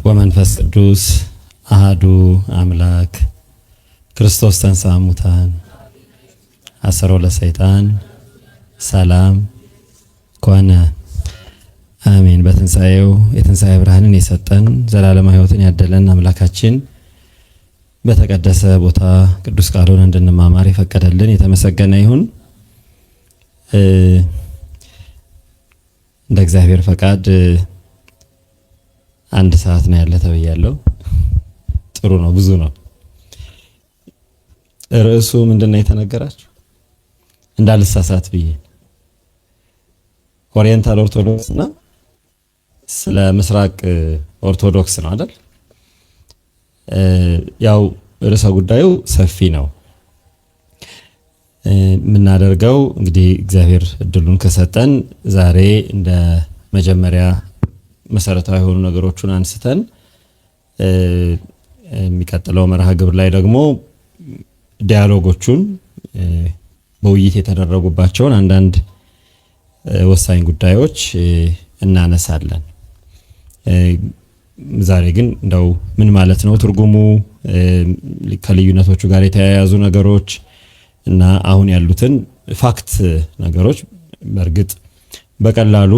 ወመንፈስ ቅዱስ አሃዱ አምላክ። ክርስቶስ ተንሥአ እሙታን አሰሮ ለሰይጣን ሰላም ኮነ፣ አሜን። በትንሣኤው የትንሣኤ ብርሃንን የሰጠን፣ ዘላለማዊ ሕይወትን ያደለን አምላካችን በተቀደሰ ቦታ ቅዱስ ቃሉን እንድንማማር የፈቀደልን የተመሰገነ ይሁን። እንደ እግዚአብሔር ፈቃድ አንድ ሰዓት ነው ያለ ተብያለሁ። ጥሩ ነው፣ ብዙ ነው። ርዕሱ ምንድን ነው የተነገራችሁ? እንዳልሳሳት ብዬ፣ Oriental Orthodox እና ስለ ምስራቅ ኦርቶዶክስ ነው አይደል? ያው ርዕሰ ጉዳዩ ሰፊ ነው። የምናደርገው እንግዲህ እግዚአብሔር እድሉን ከሰጠን ዛሬ እንደ መጀመሪያ መሰረታዊ የሆኑ ነገሮችን አንስተን የሚቀጥለው መርሃ ግብር ላይ ደግሞ dialogue ኦቹን፣ በውይይት የተደረጉባቸውን አንዳንድ ወሳኝ ጉዳዮች እናነሳለን። ዛሬ ግን እንደው ምን ማለት ነው ትርጉሙ፣ ከልዩነቶቹ ጋር የተያያዙ ነገሮች እና አሁን ያሉትን fact ነገሮች፣ በእርግጥ በቀላሉ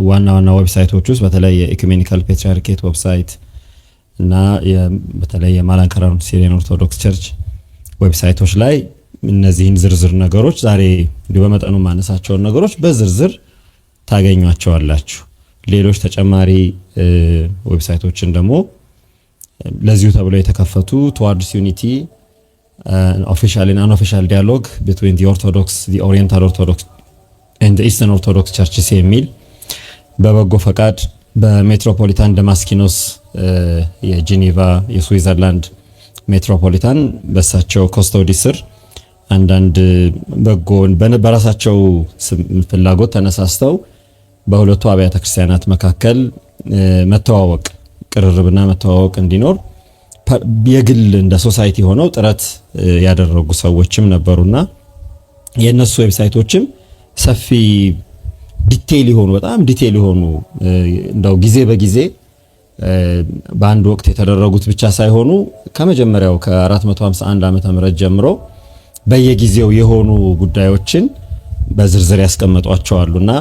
ዋና ዋና website ኦች ውስጥ፣ በተለይ የ Ecumenical Patriarchate website እና በተለይ የ Malankara Syrian Orthodox Church website ኦች ላይ እነዚህን ዝርዝር ነገሮች፣ ዛሬ እንዲሁ በመጠኑ ማነሳቸውን ነገሮች በዝርዝር ታገኟቸዋላችሁ። ሌሎች ተጨማሪ website ኦችን ደግሞ ለዚሁ ተብለው የተከፈቱ Towards Unity, Official and Unofficial Dialogue between the Orthodox the Oriental Orthodox and Eastern Orthodox Churches የሚል በበጎ ፈቃድ በሜትሮፖሊታን ደማስኪኖስ፣ የጂኒቫ የስዊዘርላንድ ሜትሮፖሊታን፣ በሳቸው custody ስር አንዳንድ በጎ በራሳቸው ፍላጎት ተነሳስተው በሁለቱ አብያተ ክርስቲያናት መካከል መተዋወቅ፣ ቅርርብና መተዋወቅ እንዲኖር የግል እንደ society ሆነው ጥረት ያደረጉ ሰዎችም ነበሩና የእነሱ website ኦችም ሰፊ detail የሆኑ፣ በጣም detail የሆኑ፣ እንደው ጊዜ በጊዜ በአንድ ወቅት የተደረጉት ብቻ ሳይሆኑ ከመጀመሪያው ከ451 ዓመተ ምህረት ጀምሮ በየጊዜው የሆኑ ጉዳዮችን በዝርዝር ያስቀመጧቸው አሉና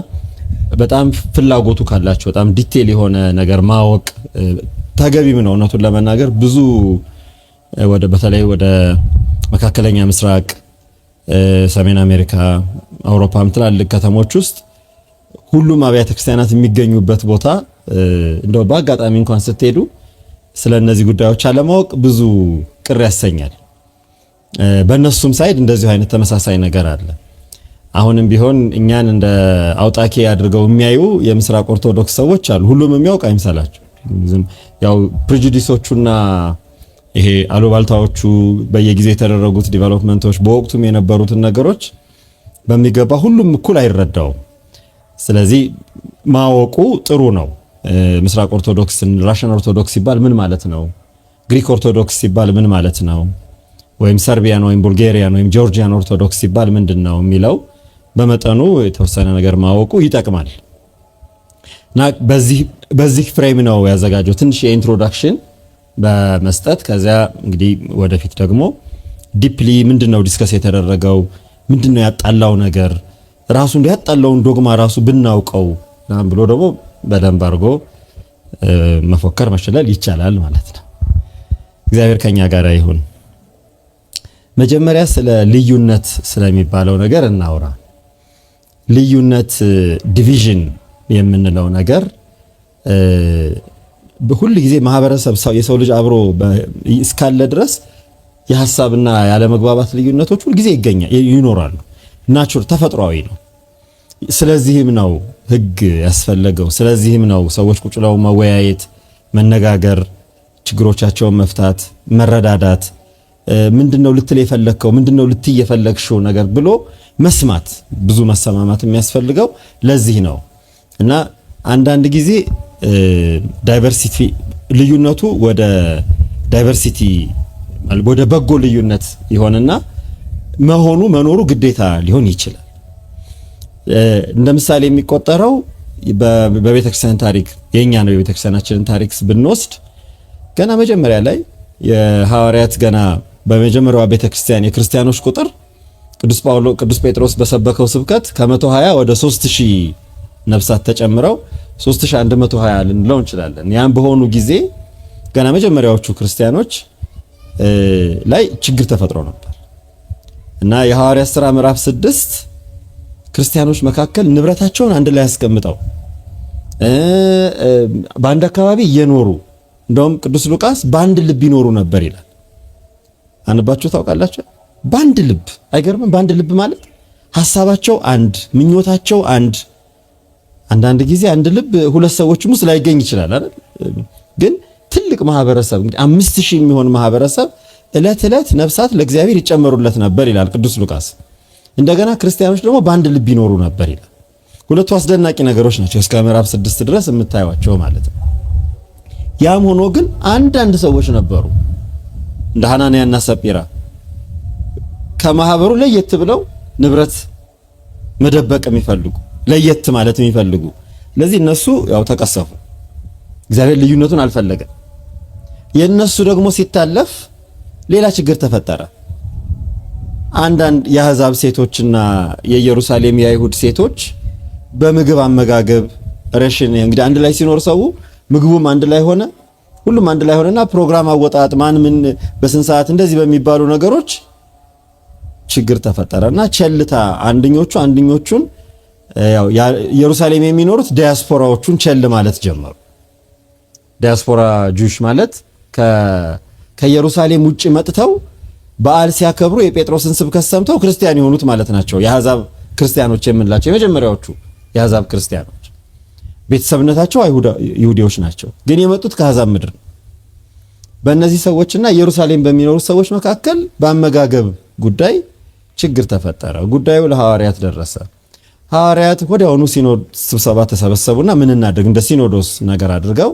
በጣም ፍላጎቱ ካላቸው በጣም detail የሆነ ነገር ማወቅ ተገቢም ነው። እውነቱን ለመናገር ብዙ ወደ በተለይ ወደ መካከለኛ ምስራቅ፣ ሰሜን አሜሪካ፣ አውሮፓም ትላልቅ ከተሞች ውስጥ ሁሉም አብያተ ክርስቲያናት የሚገኙበት ቦታ እንደው በአጋጣሚ እንኳን ስትሄዱ ስለ እነዚህ ጉዳዮች አለማወቅ ብዙ ቅር ያሰኛል። በእነሱም side እንደዚሁ አይነት ተመሳሳይ ነገር አለ። አሁንም ቢሆን እኛን እንደ አውጣኬ አድርገው የሚያዩ የምስራቅ ኦርቶዶክስ ሰዎች አሉ። ሁሉም የሚያውቅ አይምሰላቸው። ያው prejudice ኦቹና ይሄ አሉባልታዎቹ፣ በየጊዜው የተደረጉት development ኦች፣ በወቅቱም የነበሩትን ነገሮች በሚገባ ሁሉም እኩል አይረዳውም። ስለዚህ ማወቁ ጥሩ ነው። ምስራቅ ኦርቶዶክስ፣ Russian Orthodox ሲባል ምን ማለት ነው? Greek Orthodox ሲባል ምን ማለት ነው? ወይም Serbian ወይም Bulgarian ወይም Georgian Orthodox ሲባል ምንድን ነው የሚለው በመጠኑ የተወሰነ ነገር ማወቁ ይጠቅማል። እና በዚህ frame ነው ያዘጋጀው፣ ትንሽ የ introduction በመስጠት። ከዚያ እንግዲህ ወደፊት ደግሞ deeply ምንድን ነው discuss የተደረገው፣ ምንድን ነው ያጣላው ነገር ራሱ፣ ያጣላውን ዶግማ ራሱ ብናውቀው ብሎ ደግሞ በደንብ አድርጎ መፎከር መሸለል ይቻላል ማለት ነው። እግዚአብሔር ከኛ ጋር ይሁን። መጀመሪያ ስለ ልዩነት ስለሚባለው ነገር እናውራ። ልዩነት፣ division የምንለው ነገር ሁል ጊዜ ማህበረሰብ፣ የሰው ልጅ አብሮ እስካለ ድረስ የሀሳብና ያለመግባባት ልዩነቶች ሁል ጊዜ ይገኛል፣ ይኖራሉ። Nature ተፈጥሯዊ ነው። ስለዚህም ነው ህግ ያስፈለገው። ስለዚህም ነው ሰዎች ቁጭ ብለው መወያየት፣ መነጋገር፣ ችግሮቻቸውን መፍታት፣ መረዳዳት፣ ምንድነው ልትል የፈለግከው፣ ምንድነው ልትይ የፈለግሽው ነገር ብሎ መስማት፣ ብዙ መሰማማት የሚያስፈልገው ለዚህ ነው። እና አንዳንድ ጊዜ diversity፣ ልዩነቱ ወደ diversity፣ ወደ በጎ ልዩነት ይሆንና መሆኑ መኖሩ ግዴታ ሊሆን ይችላል። እንደ ምሳሌ የሚቆጠረው በቤተክርስቲያን ታሪክ የኛ ነው የቤተክርስቲያናችንን ታሪክ ብንወስድ ገና መጀመሪያ ላይ የሐዋርያት ገና በመጀመሪያዋ ቤተክርስቲያን የክርስቲያኖች ቁጥር ቅዱስ ጴጥሮስ በሰበከው ስብከት ከ120 ወደ 3000 ነፍሳት ተጨምረው 3120 ልንለው እንችላለን። ያን በሆኑ ጊዜ ገና መጀመሪያዎቹ ክርስቲያኖች ላይ ችግር ተፈጥሮ ነበር እና የሐዋርያት ሥራ ምዕራፍ 6 ክርስቲያኖች መካከል ንብረታቸውን አንድ ላይ አስቀምጠው በአንድ አካባቢ እየኖሩ እንደውም ቅዱስ ሉቃስ በአንድ ልብ ይኖሩ ነበር ይላል። አንባችሁ ታውቃላችሁ? በአንድ ልብ አይገርምም? በአንድ ልብ ማለት ሐሳባቸው አንድ፣ ምኞታቸው አንድ። አንዳንድ ጊዜ አንድ ልብ ሁለት ሰዎችም ውስጥ ላይገኝ ይችላል አይደል? ግን ትልቅ ማህበረሰብ እንግዲህ 5000 የሚሆን ማህበረሰብ እለት እለት ነፍሳት ለእግዚአብሔር ይጨመሩለት ነበር ይላል ቅዱስ ሉቃስ። እንደገና ክርስቲያኖች ደግሞ በአንድ ልብ ይኖሩ ነበር ይላል። ሁለቱ አስደናቂ ነገሮች ናቸው እስከ ምዕራፍ 6 ድረስ የምታዩቸው ማለት ነው። ያም ሆኖ ግን አንዳንድ ሰዎች ነበሩ እንደ ሐናንያና ሰጲራ ከማህበሩ ለየት ብለው ንብረት መደበቅ የሚፈልጉ ለየት ማለት የሚፈልጉ። ስለዚህ እነሱ ያው ተቀሰፉ። እግዚአብሔር ልዩነቱን አልፈለገም። የእነሱ ደግሞ ሲታለፍ ሌላ ችግር ተፈጠረ። አንዳንድ የአሕዛብ ሴቶችና የኢየሩሳሌም የአይሁድ ሴቶች በምግብ አመጋገብ ሬሽን እንግዲህ አንድ ላይ ሲኖር ሰው ምግቡም አንድ ላይ ሆነ፣ ሁሉም አንድ ላይ ሆነና ፕሮግራም አወጣጥ ማን ምን በስንት ሰዓት እንደዚህ በሚባሉ ነገሮች ችግር ተፈጠረና ቸልታ አንደኞቹ አንደኞቹን ያው ኢየሩሳሌም የሚኖሩት ዲያስፖራዎቹን ቸል ማለት ጀመሩ። ዲያስፖራ Jewish ማለት ከኢየሩሳሌም ውጪ መጥተው በዓል ሲያከብሩ የጴጥሮስን ስብከት ሰምተው ክርስቲያን የሆኑት ማለት ናቸው። የአሕዛብ ክርስቲያኖች የምንላቸው የመጀመሪያዎቹ የአሕዛብ ክርስቲያኖች ቤተሰብነታቸው ይሁዲዎች ናቸው፣ ግን የመጡት ከአሕዛብ ምድር ነው። በእነዚህ ሰዎችና ኢየሩሳሌም በሚኖሩ ሰዎች መካከል በአመጋገብ ጉዳይ ችግር ተፈጠረ። ጉዳዩ ለሐዋርያት ደረሰ። ሐዋርያት ወዲያውኑ ሲኖድ ስብሰባ ተሰበሰቡና ምን እናድርግ፣ እንደ ሲኖዶስ ነገር አድርገው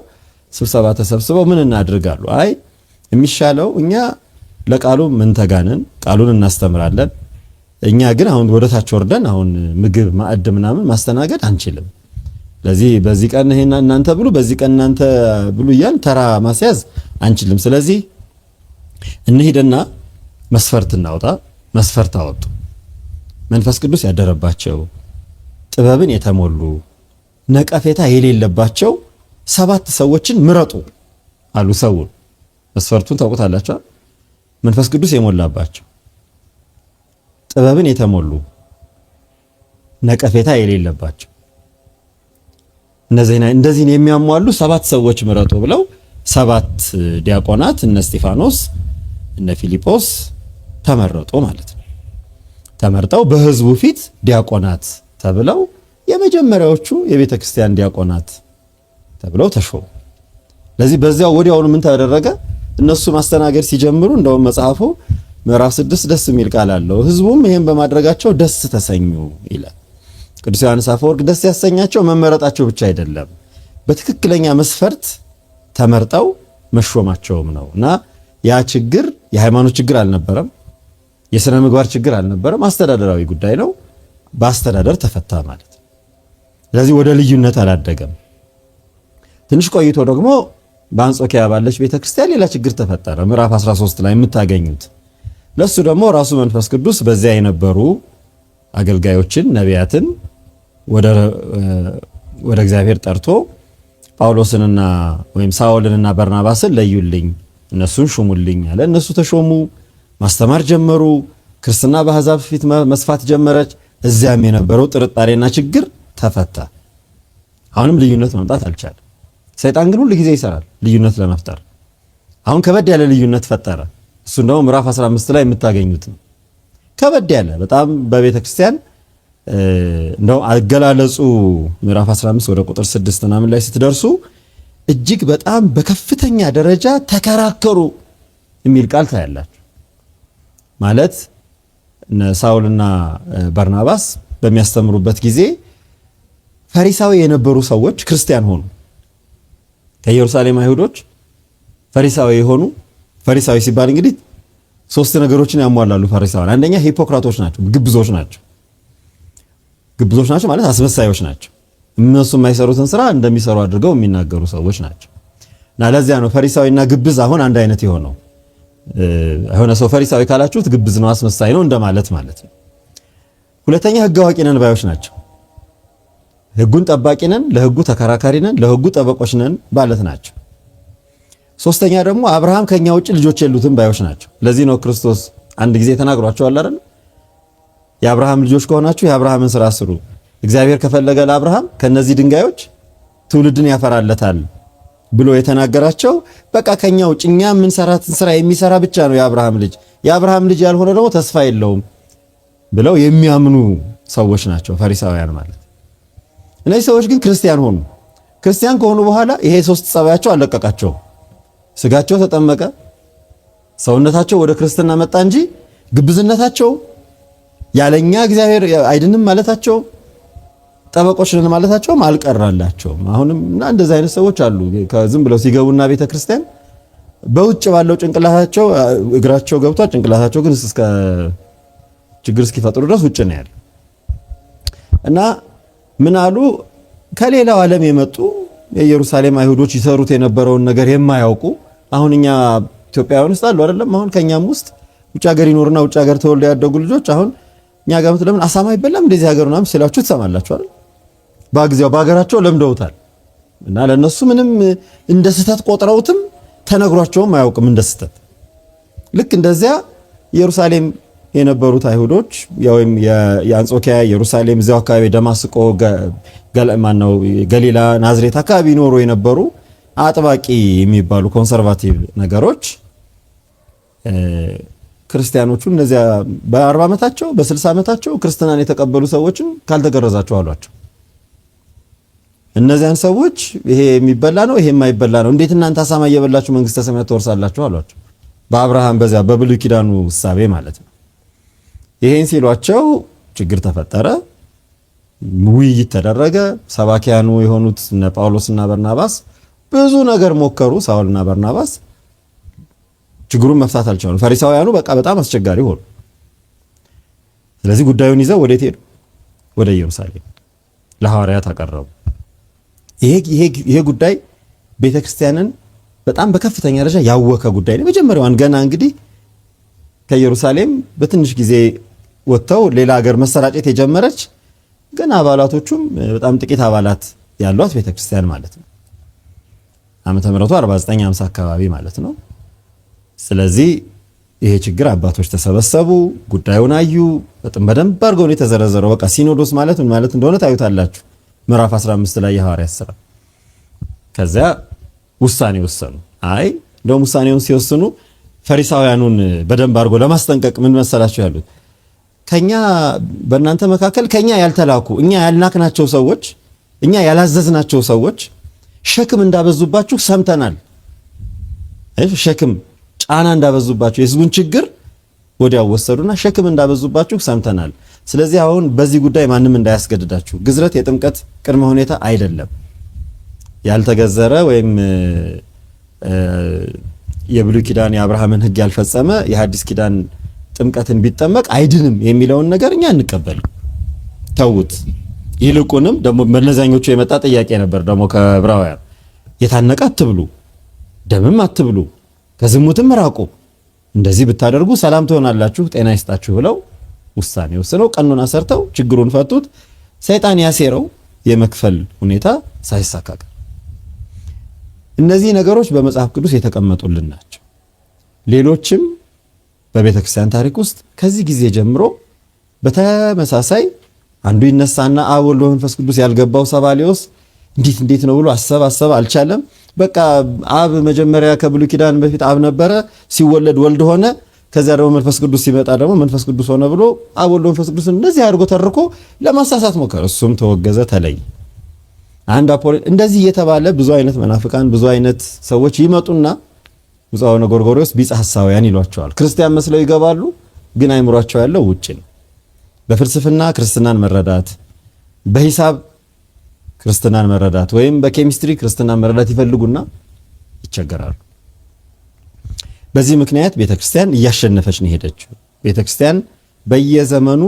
ስብሰባ ተሰብስበው ምን እናድርግ አሉ። አይ የሚሻለው እኛ ለቃሉ ምንተጋንን ቃሉን እናስተምራለን። እኛ ግን አሁን ወደታች ወርደን አሁን ምግብ ማዕድ ምናምን ማስተናገድ አንችልም። ለዚህ በዚህ ቀን ይሄን እናንተ ብሉ፣ በዚህ ቀን እናንተ ብሉ እያልን ተራ ማስያዝ አንችልም። ስለዚህ እንሂድና መስፈርት እናውጣ። መስፈርት አወጡ። መንፈስ ቅዱስ ያደረባቸው ጥበብን የተሞሉ ነቀፌታ የሌለባቸው 7 ሰዎችን ምረጡ አሉ። ሰውን መስፈርቱን ታውቁታላችሁ። መንፈስ ቅዱስ የሞላባቸው ጥበብን የተሞሉ ነቀፌታ የሌለባቸው እንደዚህን የሚያሟሉ 7 ሰዎች ምረጡ ብለው 7 ዲያቆናት እነ እስጢፋኖስ እነ ፊልጶስ ተመረጡ ማለት ነው። ተመርጠው በህዝቡ ፊት ዲያቆናት ተብለው የመጀመሪያዎቹ የቤተክርስቲያን ዲያቆናት ተብለው ተሾሙ። ለዚህ በዚያው ወዲያውኑ ምን ተደረገ? እነሱ ማስተናገድ ሲጀምሩ እንደውም መጽሐፉ ምዕራፍ 6 ደስ የሚል ቃል አለው። ህዝቡም ይሄን በማድረጋቸው ደስ ተሰኙ ይላል። ቅዱስ ዮሐንስ አፈወርቅ ደስ ያሰኛቸው መመረጣቸው ብቻ አይደለም፣ በትክክለኛ መስፈርት ተመርጠው መሾማቸውም ነው። እና ያ ችግር የሃይማኖት ችግር አልነበረም፣ የሥነ ምግባር ችግር አልነበረም፣ አስተዳደራዊ ጉዳይ ነው። በአስተዳደር ተፈታ ማለት ነው። ስለዚህ ወደ ልዩነት አላደገም። ትንሽ ቆይቶ ደግሞ በአንጾኪያ ባለች ቤተክርስቲያን ሌላ ችግር ተፈጠረ። ምዕራፍ 13 ላይ የምታገኙት ለሱ ደግሞ ራሱ መንፈስ ቅዱስ በዚያ የነበሩ አገልጋዮችን ነቢያትን ወደ እግዚአብሔር ጠርቶ ጳውሎስንና ወይም ሳኦልንና በርናባስን ለዩልኝ፣ እነሱን ሹሙልኝ አለ። እነሱ ተሾሙ፣ ማስተማር ጀመሩ። ክርስትና በአሕዛብ ፊት መስፋት ጀመረች። እዚያም የነበረው ጥርጣሬና ችግር ተፈታ። አሁንም ልዩነት መምጣት አልቻለም። ሰይጣን ግን ሁሉ ጊዜ ይሰራል ልዩነት ለመፍጠር። አሁን ከበድ ያለ ልዩነት ፈጠረ። እሱ ደግሞ ምዕራፍ 15 ላይ የምታገኙት ነው። ከበድ ያለ በጣም በቤተ ክርስቲያን እንደው አገላለጹ ምዕራፍ 15 ወደ ቁጥር 6 ምናምን ላይ ስትደርሱ እጅግ በጣም በከፍተኛ ደረጃ ተከራከሩ የሚል ቃል ታያላችሁ። ማለት ሳውልና በርናባስ በሚያስተምሩበት ጊዜ ፈሪሳዊ የነበሩ ሰዎች ክርስቲያን ሆኑ። ከኢየሩሳሌም አይሁዶች ፈሪሳዊ የሆኑ፣ ፈሪሳዊ ሲባል እንግዲህ 3 ነገሮችን ያሟላሉ ፈሪሳውያን። አንደኛ ሂፖክራቶች ናቸው፣ ግብዞች ናቸው። ግብዞች ናቸው ማለት አስመሳዮች ናቸው። እነሱ የማይሰሩትን ስራ እንደሚሰሩ አድርገው የሚናገሩ ሰዎች ናቸው። እና ለዚያ ነው ፈሪሳዊና ግብዝ አሁን አንድ አይነት የሆነው። የሆነ ሰው ፈሪሳዊ ካላችሁት ግብዝ ነው፣ አስመሳይ ነው እንደማለት ማለት ነው። ሁለተኛ ሕግ አዋቂ ነን ባዮች ናቸው። ሕጉን ጠባቂ ነን፣ ለሕጉ ተከራካሪ ነን፣ ለሕጉ ጠበቆች ነን ማለት ናቸው። ሶስተኛ ደግሞ አብርሃም ከኛ ውጭ ልጆች የሉትም ባዮች ናቸው። ለዚህ ነው ክርስቶስ አንድ ጊዜ ተናግሯቸዋል አይደል? የአብርሃም ልጆች ከሆናችሁ የአብርሃምን ስራ ስሩ። እግዚአብሔር ከፈለገ ለአብርሃም ከነዚህ ድንጋዮች ትውልድን ያፈራለታል ብሎ የተናገራቸው በቃ ከኛ ውጭ እኛ የምንሰራትን ስራ የሚሰራ ብቻ ነው የአብርሃም ልጅ፣ የአብርሃም ልጅ ያልሆነ ደግሞ ተስፋ የለውም ብለው የሚያምኑ ሰዎች ናቸው ፈሪሳውያን ማለት። እነዚህ ሰዎች ግን ክርስቲያን ሆኑ። ክርስቲያን ከሆኑ በኋላ ይሄ ሶስት ጸባያቸው አለቀቃቸው። ስጋቸው ተጠመቀ፣ ሰውነታቸው ወደ ክርስትና መጣ እንጂ ግብዝነታቸው ያለኛ እግዚአብሔር አይድንም ማለታቸው ጠበቆች ነን ማለታቸውም አልቀራላቸውም። አሁንም እና እንደዚህ አይነት ሰዎች አሉ። ዝም ብለው ሲገቡና ቤተክርስቲያን በውጭ ባለው ጭንቅላታቸው እግራቸው ገብቷል፣ ጭንቅላታቸው ግን እስከ ችግር እስኪፈጥሩ ድረስ ውጭ ነው ያለው። እና ምን አሉ? ከሌላው ዓለም የመጡ የኢየሩሳሌም አይሁዶች ይሰሩት የነበረውን ነገር የማያውቁ አሁን እኛ ኢትዮጵያውያን ውስጥ አሉ አይደለም? አሁን ከኛም ውስጥ ውጭ ሀገር ይኖርና ውጭ ሀገር ተወልደው ያደጉ ልጆች አሁን እኛ ጋር ለምን አሳማ አይበላም እንደዚህ ሀገር ምናምን ሲላችሁ ትሰማላችሁ አይደል? በጊዜው በሀገራቸው ለምደውታል። እና ለነሱ ምንም እንደ ስህተት ቆጥረውትም ተነግሯቸውም አያውቅም እንደ ስህተት። ልክ እንደዚያ ኢየሩሳሌም የነበሩት አይሁዶች ወይም የአንጾኪያ ኢየሩሳሌም እዚያው አካባቢ ደማስቆ፣ ማነው ገሊላ፣ ናዝሬት አካባቢ ይኖሩ የነበሩ አጥባቂ የሚባሉ conservative ነገሮች ክርስቲያኖቹ እነዚያ በ40 ዓመታቸው በ60 ዓመታቸው ክርስትናን የተቀበሉ ሰዎችን ካልተገረዛቸው አሏቸው። እነዚያን ሰዎች ይሄ የሚበላ ነው፣ ይሄ የማይበላ ነው፣ እንዴት እናንተ አሳማ እየበላችሁ መንግስተ ሰማያት ትወርሳላችሁ አሏቸው። በአብርሃም በዚያ በብሉይ ኪዳኑ እሳቤ ማለት ነው። ይሄን ሲሏቸው ችግር ተፈጠረ። ውይይት ተደረገ። ሰባኪያኑ የሆኑት እነ ጳውሎስና በርናባስ ብዙ ነገር ሞከሩ። ሳውልና በርናባስ ችግሩን መፍታት አልቻሉም። ፈሪሳውያኑ በቃ በጣም አስቸጋሪ ሆኑ። ስለዚህ ጉዳዩን ይዘው ወዴት ሄዱ? ወደ ኢየሩሳሌም ለሐዋርያት አቀረቡ። ይሄ ጉዳይ ቤተክርስቲያንን በጣም በከፍተኛ ደረጃ ያወከ ጉዳይ ነው። መጀመሪያዋን ገና እንግዲህ ከኢየሩሳሌም በትንሽ ጊዜ ወጥተው ሌላ ሀገር መሰራጨት የጀመረች ገና አባላቶቹም በጣም ጥቂት አባላት ያሏት ቤተክርስቲያን ማለት ነው። ዓመተ ምሕረቱ 49 50 አካባቢ ማለት ነው። ስለዚህ ይሄ ችግር አባቶች ተሰበሰቡ፣ ጉዳዩን አዩ። በጣም በደንብ አድርገው ነው የተዘረዘረው። በቃ ሲኖዶስ ማለት ምን ማለት እንደሆነ ታዩታላችሁ ምዕራፍ 15 ላይ የሐዋርያት ሥራ። ከዚያ ውሳኔ ወሰኑ። አይ እንደውም ውሳኔውን ሲወስኑ ፈሪሳውያኑን በደንብ አድርጎ ለማስጠንቀቅ ምን መሰላችሁ ያሉት፣ ከኛ በእናንተ መካከል ከኛ ያልተላኩ እኛ ያልናክናቸው ሰዎች እኛ ያላዘዝናቸው ሰዎች ሸክም እንዳበዙባችሁ ሰምተናል። ሸክም ጫና እንዳበዙባችሁ የህዝቡን ችግር ወዲያው ወሰዱና ሸክም እንዳበዙባችሁ ሰምተናል። ስለዚህ አሁን በዚህ ጉዳይ ማንም እንዳያስገድዳችሁ። ግዝረት የጥምቀት ቅድመ ሁኔታ አይደለም። ያልተገዘረ ወይም የብሉይ ኪዳን የአብርሃምን ሕግ ያልፈጸመ የሐዲስ ኪዳን ጥምቀትን ቢጠመቅ አይድንም የሚለውን ነገር እኛ እንቀበልም፣ ተዉት። ይልቁንም ደግሞ በነዛኞቹ የመጣ ጥያቄ ነበር ደግሞ ከዕብራውያን የታነቀ አትብሉ፣ ደምም አትብሉ፣ ከዝሙትም ራቁ፣ እንደዚህ ብታደርጉ ሰላም ትሆናላችሁ፣ ጤና ይስጣችሁ ብለው ውሳኔ ወስነው ቀኖና ሰርተው ችግሩን ፈቱት። ሰይጣን ያሴረው የመክፈል ሁኔታ ሳይሳካ ቀረ። እነዚህ ነገሮች በመጽሐፍ ቅዱስ የተቀመጡልን ናቸው። ሌሎችም በቤተ ክርስቲያን ታሪክ ውስጥ ከዚህ ጊዜ ጀምሮ በተመሳሳይ አንዱ ይነሳና አብ ወልድ ወመንፈስ ቅዱስ ያልገባው ሰባሊዮስ እንዴት እንዴት ነው ብሎ አሰብ አሰብ አልቻለም። በቃ አብ መጀመሪያ ከብሉይ ኪዳን በፊት አብ ነበረ፣ ሲወለድ ወልድ ሆነ። ከዚያ ደግሞ መንፈስ ቅዱስ ሲመጣ ደግሞ መንፈስ ቅዱስ ሆነ ብሎ አብ ወልድ መንፈስ ቅዱስ እንደዚህ አድርጎ ተርኮ ለማሳሳት ሞከረ። እሱም ተወገዘ፣ ተለየ። አንድ አፖሎ እንደዚህ እየተባለ ብዙ አይነት መናፍቃን ብዙ አይነት ሰዎች ይመጡና ብፁዕ አቡነ ጎርጎርዮስ ቢጸ ሐሳውያን ይሏቸዋል። ክርስቲያን መስለው ይገባሉ፣ ግን አይምሯቸው ያለው ውጭ ነው። በፍልስፍና ክርስትናን መረዳት፣ በሂሳብ ክርስትናን መረዳት ወይም በኬሚስትሪ ክርስትናን መረዳት ይፈልጉና ይቸገራሉ። በዚህ ምክንያት ቤተክርስቲያን እያሸነፈች ነው የሄደችው። ቤተክርስቲያን በየዘመኑ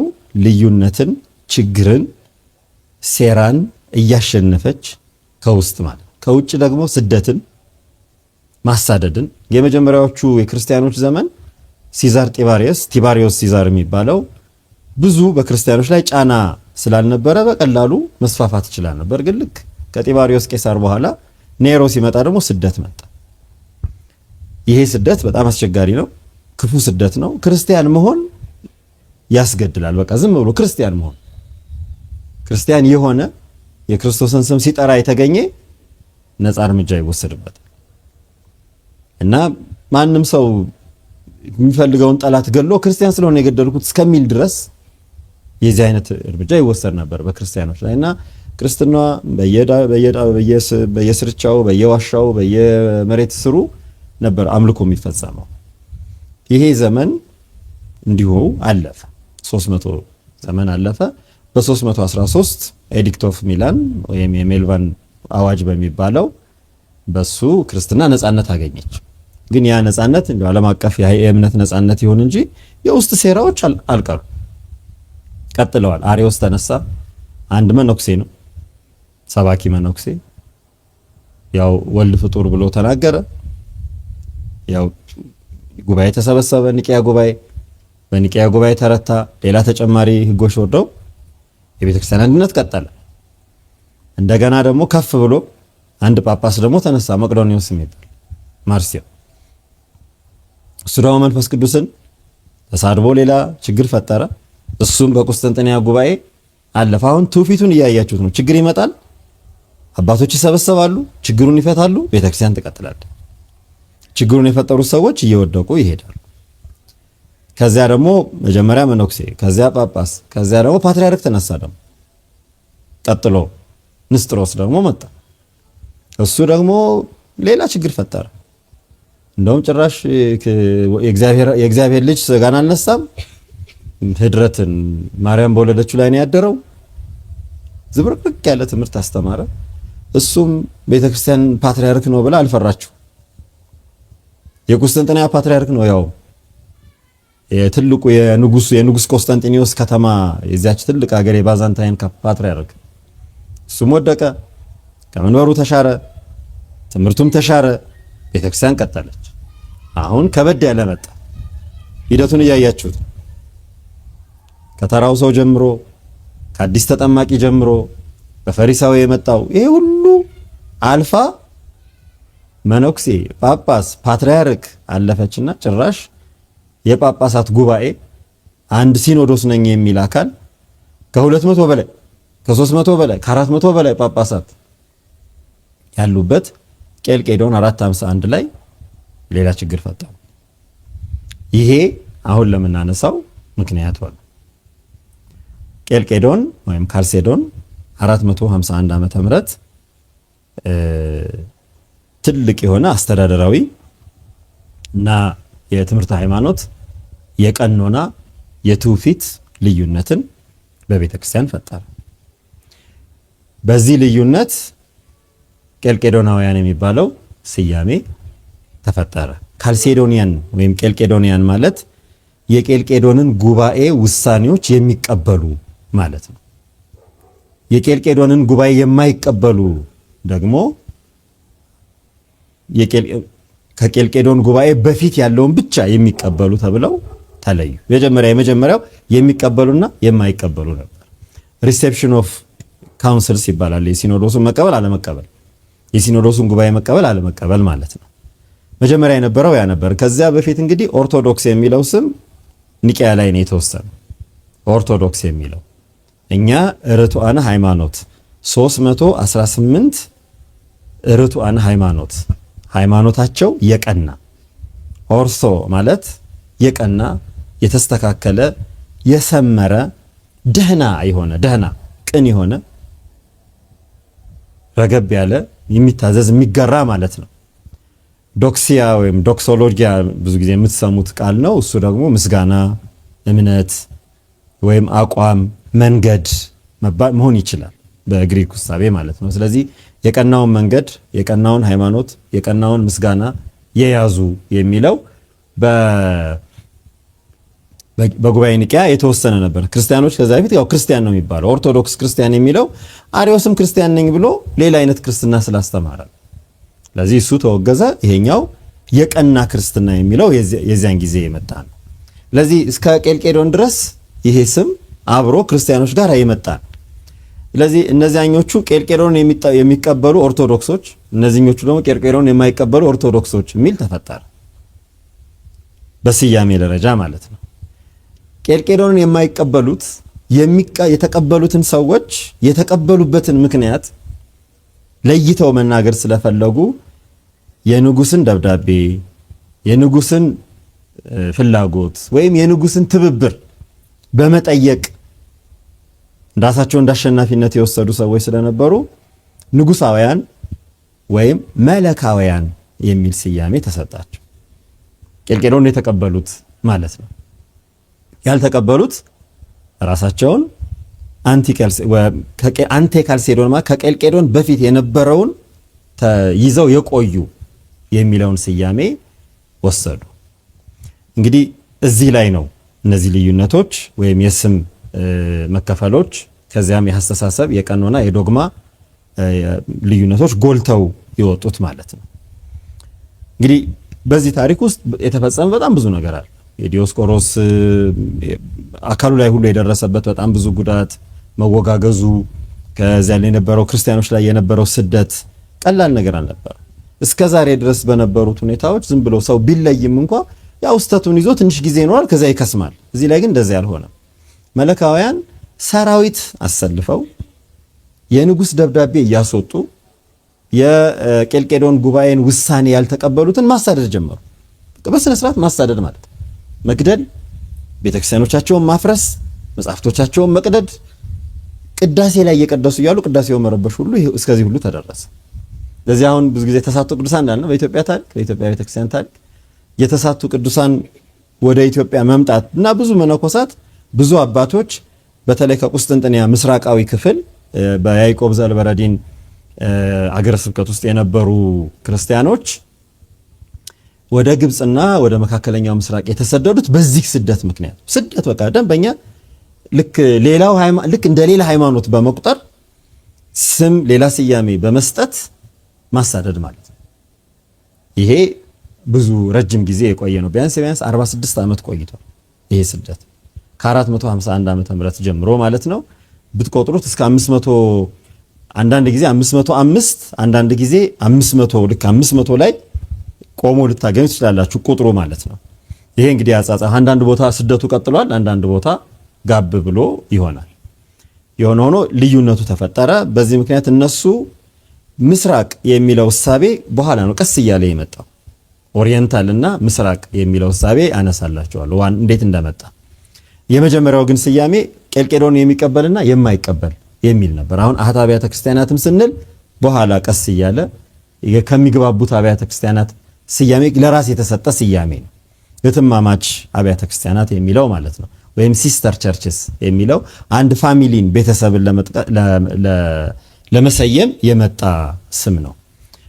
ልዩነትን፣ ችግርን፣ ሴራን፣ እያሸነፈች ከውስጥ ማለት ከውጭ ደግሞ ስደትን ማሳደድን የመጀመሪያዎቹ የክርስቲያኖች ዘመን ሲዛር ቲባሪዮስ ሲዛር የሚባለው ብዙ በክርስቲያኖች ላይ ጫና ስላልነበረ በቀላሉ መስፋፋት ይችላል ነበር። ግን ልክ ከጢባሪዮስ ቄሳር በኋላ ኔሮ ሲመጣ ደግሞ ስደት መጣ። ይሄ ስደት በጣም አስቸጋሪ ነው። ክፉ ስደት ነው። ክርስቲያን መሆን ያስገድላል። በቃ ዝም ብሎ ክርስቲያን መሆን፣ ክርስቲያን የሆነ የክርስቶስን ስም ሲጠራ የተገኘ ነፃ እርምጃ ይወሰድበታል እና ማንም ሰው የሚፈልገውን ጠላት ገሎ ክርስቲያን ስለሆነ የገደልኩት እስከሚል ድረስ የዚህ አይነት እርምጃ ይወሰድ ነበር በክርስቲያኖች ላይ። እና ክርስትና በየስርቻው፣ በየዋሻው፣ በየመሬት ስሩ ነበር አምልኮ የሚፈጸመው። ይሄ ዘመን እንዲሁ አለፈ። 300 ዘመን አለፈ። በ313 Edict of Milan ወይም የሜልቫን አዋጅ በሚባለው በሱ ክርስትና ነጻነት አገኘች። ግን ያ ነጻነት እንደው ዓለም አቀፍ የእምነት ነጻነት ይሁን እንጂ የውስጥ ሴራዎች አልቀሩ፣ ቀጥለዋል። አሪዮስ ተነሳ። አንድ መነኩሴ ነው፣ ሰባኪ መነኩሴ፣ ያው ወልድ ፍጡር ብሎ ተናገረ። ያው ጉባኤ ተሰበሰበ፣ ኒቂያ ጉባኤ። በኒቂያ ጉባኤ ተረታ። ሌላ ተጨማሪ ህጎች ወርደው የቤተክርስቲያን አንድነት ቀጠለ። እንደገና ደግሞ ከፍ ብሎ አንድ ጳጳስ ደግሞ ተነሳ፣ መቅዶኒዎስ የሚባል ማርሲዮ። እሱ ደግሞ መንፈስ ቅዱስን ተሳድቦ ሌላ ችግር ፈጠረ። እሱም በቁስጥንጥንያ ጉባኤ አለፈ። አሁን ትውፊቱን እያያችሁት ነው። ችግር ይመጣል፣ አባቶች ይሰበሰባሉ፣ ችግሩን ይፈታሉ፣ ቤተክርስቲያን ትቀጥላለች። ችግሩን የፈጠሩት ሰዎች እየወደቁ ይሄዳሉ። ከዚያ ደግሞ መጀመሪያ መነኩሴ፣ ከዚያ ጳጳስ፣ ከዚያ ደግሞ ፓትርያርክ ተነሳ። ደግሞ ቀጥሎ ንስጥሮስ ደግሞ መጣ። እሱ ደግሞ ሌላ ችግር ፈጠረ። እንደውም ጭራሽ የእግዚአብሔር ልጅ ስጋን አልነሳም፣ ህድረትን ማርያም በወለደችው ላይ ነው ያደረው። ዝብርቅርቅ ያለ ትምህርት አስተማረ። እሱም ቤተክርስቲያን ፓትርያርክ ነው ብላ አልፈራችሁ። የቁስጥንጥንያ ፓትርያርክ ነው፣ ያው የትልቁ የንጉስ ቆስጠንጢኒዮስ ከተማ የዚያች ትልቅ ሀገር የባዛንታይን ፓትርያርክ። እሱም ወደቀ፣ ከመንበሩ ተሻረ፣ ትምህርቱም ተሻረ። ቤተክርስቲያን ቀጠለች። አሁን ከበድ ያለ መጣ። ሂደቱን እያያችሁት ከተራው ሰው ጀምሮ፣ ከአዲስ ተጠማቂ ጀምሮ፣ በፈሪሳዊ የመጣው ይሄ ሁሉ አልፋ መነኩሴ፣ ጳጳስ፣ ፓትርያርክ አለፈችና ጭራሽ የጳጳሳት ጉባኤ አንድ ሲኖዶስ ነኝ የሚል አካል ከ200 በላይ፣ ከ300 በላይ፣ ከ400 በላይ ጳጳሳት ያሉበት ቄልቄዶን 451 ላይ ሌላ ችግር ፈጠሩ። ይሄ አሁን ለምናነሳው ምክንያት ሆነ። ቄልቄዶን ወይም ካልሴዶን 451 ዓመተ ምህረት ትልቅ የሆነ አስተዳደራዊ እና የትምህርት ሃይማኖት፣ የቀኖና፣ የትውፊት ልዩነትን በቤተክርስቲያን ፈጠረ። በዚህ ልዩነት ቄልቄዶናውያን የሚባለው ስያሜ ተፈጠረ። ካልሴዶኒያን ወይም ቄልቄዶኒያን ማለት የቄልቄዶንን ጉባኤ ውሳኔዎች የሚቀበሉ ማለት ነው። የቄልቄዶንን ጉባኤ የማይቀበሉ ደግሞ ከቄልቄዶን ጉባኤ በፊት ያለውን ብቻ የሚቀበሉ ተብለው ተለዩ። የመጀመሪያው የሚቀበሉና የማይቀበሉ ነበር። Reception of councils ይባላል። የሲኖዶሱን መቀበል አለመቀበል፣ የሲኖዶሱን ጉባኤ መቀበል አለመቀበል ማለት ነው። መጀመሪያ የነበረው ያ ነበር። ከዚያ በፊት እንግዲህ ኦርቶዶክስ የሚለው ስም ኒቂያ ላይ ነው የተወሰነው። ኦርቶዶክስ የሚለው እኛ ርቱዓነ ሃይማኖት፣ 318 ርቱዓነ ሃይማኖት፣ ሃይማኖታቸው የቀና፣ ኦርሶ ማለት የቀና፣ የተስተካከለ፣ የሰመረ፣ ደህና የሆነ፣ ደህና ቅን የሆነ፣ ረገብ ያለ፣ የሚታዘዝ፣ የሚገራ ማለት ነው። ዶክሲያ ወይም ዶክሶሎጂያ ብዙ ጊዜ የምትሰሙት ቃል ነው። እሱ ደግሞ ምስጋና፣ እምነት ወይም አቋም፣ መንገድ መሆን ይችላል በግሪክ ውሳቤ ማለት ነው። ስለዚህ የቀናውን መንገድ፣ የቀናውን ሃይማኖት፣ የቀናውን ምስጋና የያዙ የሚለው በጉባኤ ኒቂያ የተወሰነ ነበር። ክርስቲያኖች ከዛ በፊት ያው ክርስቲያን ነው የሚባለው። ኦርቶዶክስ ክርስቲያን የሚለው አሪዮስም ክርስቲያን ነኝ ብሎ ሌላ አይነት ክርስትና ስላስተማረ፣ ስለዚህ እሱ ተወገዘ። ይሄኛው የቀና ክርስትና የሚለው የዚያን ጊዜ የመጣ ነው። ስለዚህ እስከ ቄልቄዶን ድረስ ይሄ ስም አብሮ ክርስቲያኖች ጋር የመጣ ነው። ስለዚህ እነዚያኞቹ ቄልቄዶን የሚቀበሉ ኦርቶዶክሶች፣ እነዚህኞቹ ደግሞ ቄልቄዶን የማይቀበሉ ኦርቶዶክሶች የሚል ተፈጠረ። በስያሜ ደረጃ ማለት ነው። ቄልቄዶንን የማይቀበሉት የተቀበሉትን ሰዎች የተቀበሉበትን ምክንያት ለይተው መናገር ስለፈለጉ የንጉስን ደብዳቤ፣ የንጉስን ፍላጎት ወይም የንጉስን ትብብር በመጠየቅ ራሳቸው እንዳሸናፊነት የወሰዱ ሰዎች ስለነበሩ ንጉሳውያን ወይም መለካውያን የሚል ስያሜ ተሰጣቸው። ቄልቄዶን የተቀበሉት ማለት ነው። ያልተቀበሉት ራሳቸውን ante ካልሴዶን ማለት ከቄልቄዶን በፊት የነበረውን ይዘው የቆዩ የሚለውን ስያሜ ወሰዱ። እንግዲህ እዚህ ላይ ነው እነዚህ ልዩነቶች ወይም የስም መከፈሎች ከዚያም የአስተሳሰብ፣ የቀኖና፣ የዶግማ ልዩነቶች ጎልተው የወጡት ማለት ነው። እንግዲህ በዚህ ታሪክ ውስጥ የተፈጸመ በጣም ብዙ ነገር አለ። የዲዮስቆሮስ አካሉ ላይ ሁሉ የደረሰበት በጣም ብዙ ጉዳት፣ መወጋገዙ፣ ከዚያ ላይ የነበረው ክርስቲያኖች ላይ የነበረው ስደት ቀላል ነገር አልነበረም። እስከ ዛሬ ድረስ በነበሩት ሁኔታዎች ዝም ብሎ ሰው ቢለይም እንኳ ያው ስተቱን ይዞ ትንሽ ጊዜ ይኖራል፣ ከዚያ ይከስማል። እዚህ ላይ ግን እንደዚያ አልሆነም። መለካውያን ሰራዊት አሰልፈው የንጉስ ደብዳቤ እያስወጡ የቄልቄዶን ጉባኤን ውሳኔ ያልተቀበሉትን ማሳደድ ጀመሩ። በስነ ስርዓት ማሳደድ ማለት መግደል፣ ቤተክርስቲያኖቻቸውን ማፍረስ፣ መጽሐፍቶቻቸውን መቅደድ፣ ቅዳሴ ላይ እየቀደሱ እያሉ ቅዳሴውን መረበሽ ሁሉ እስከዚህ ሁሉ ተደረሰ። ለዚህ አሁን ብዙ ጊዜ ተሳቱ ቅዱሳን እንዳልነው በኢትዮጵያ ታሪክ፣ በኢትዮጵያ ቤተክርስቲያን ታሪክ የተሳቱ ቅዱሳን ወደ ኢትዮጵያ መምጣት እና ብዙ መነኮሳት፣ ብዙ አባቶች በተለይ ከቁስጥንጥንያ ምስራቃዊ ክፍል በያዕቆብ ዘልበረዲን አገረ ስብከት ውስጥ የነበሩ ክርስቲያኖች ወደ ግብጽና ወደ መካከለኛው ምስራቅ የተሰደዱት በዚህ ስደት ምክንያት። ስደት በቃ ደንበኛ ልክ ሌላው ልክ እንደ ሌላ ሃይማኖት በመቁጠር ስም ሌላ ስያሜ በመስጠት ማሳደድ ማለት ነው። ይሄ ብዙ ረጅም ጊዜ የቆየ ነው። ቢያንስ ቢያንስ 46 ዓመት ቆይቷል። ይሄ ስደት ከ451 ዓመተ ምህረት ጀምሮ ማለት ነው። ብትቆጥሩት እስከ 500፣ አንዳንድ ጊዜ 505፣ አንዳንድ ጊዜ 500፣ ልክ 500 ላይ ቆሞ ልታገኙ ትችላላችሁ ቁጥሩ ማለት ነው። ይሄ እንግዲህ አጻጻፍ አንዳንድ ቦታ ስደቱ ቀጥሏል፣ አንዳንድ ቦታ ጋብ ብሎ ይሆናል። የሆነ ሆኖ ልዩነቱ ተፈጠረ። በዚህ ምክንያት እነሱ ምስራቅ የሚለው እሳቤ በኋላ ነው ቀስ እያለ የመጣው። Oriental እና ምስራቅ የሚለው እሳቤ አነሳላችኋለሁ እንዴት እንደመጣ። የመጀመሪያው ግን ስያሜ ቄልቄዶን የሚቀበልና የማይቀበል የሚል ነበር። አሁን አህት አብያተ ክርስቲያናትም ስንል በኋላ ቀስ እያለ ከሚግባቡት አብያተ ክርስቲያናት ስያሜ ለራስ የተሰጠ ስያሜ ነው። እህትማማች አብያተ ክርስቲያናት የሚለው ማለት ነው። ወይም sister churches የሚለው አንድ family ን፣ ቤተሰብን ለመሰየም የመጣ ስም ነው።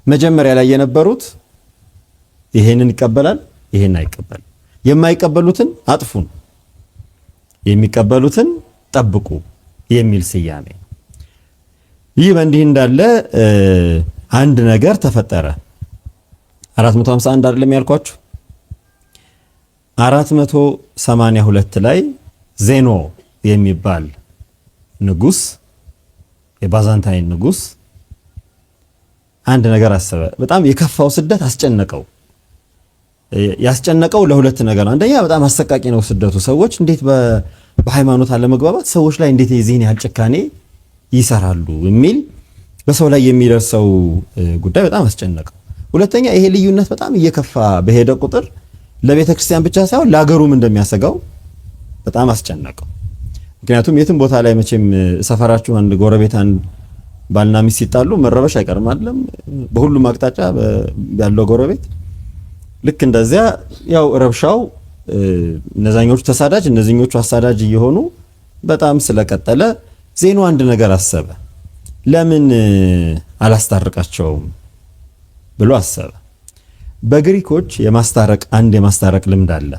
መጀመሪያ ላይ የነበሩት ይሄንን ይቀበላል፣ ይሄን አይቀበልም። የማይቀበሉትን አጥፉን፣ የሚቀበሉትን ጠብቁ የሚል ስያሜ። ይህ በእንዲህ እንዳለ አንድ ነገር ተፈጠረ። 451 አይደለም ያልኳችሁ? 482 ላይ ዜኖ የሚባል ንጉስ፣ የባዛንታይን ንጉስ አንድ ነገር አሰበ። በጣም የከፋው ስደት አስጨነቀው። ያስጨነቀው ለሁለት ነገር ነው። አንደኛ በጣም አሰቃቂ ነው ስደቱ። ሰዎች እንዴት በሃይማኖት አለመግባባት ሰዎች ላይ እንዴት የዚህን ያህል ጭካኔ ይሰራሉ የሚል በሰው ላይ የሚደርሰው ጉዳይ በጣም አስጨነቀው። ሁለተኛ ይሄ ልዩነት በጣም እየከፋ በሄደ ቁጥር ለቤተ ክርስቲያን ብቻ ሳይሆን ለሀገሩም እንደሚያሰጋው በጣም አስጨነቀው። ምክንያቱም የትም ቦታ ላይ መቼም ሰፈራችሁ አንድ ጎረቤት፣ አንድ ባልና ሚስት ሲጣሉ መረበሽ አይቀርም አይደለም? በሁሉም አቅጣጫ ያለው ጎረቤት ልክ እንደዚያ ያው ረብሻው እነዛኞቹ ተሳዳጅ እነዚህኞቹ አሳዳጅ እየሆኑ በጣም ስለቀጠለ ዜኖ አንድ ነገር አሰበ። ለምን አላስታርቃቸውም ብሎ አሰበ። በግሪኮች የማስታረቅ አንድ የማስታረቅ ልምድ አለ።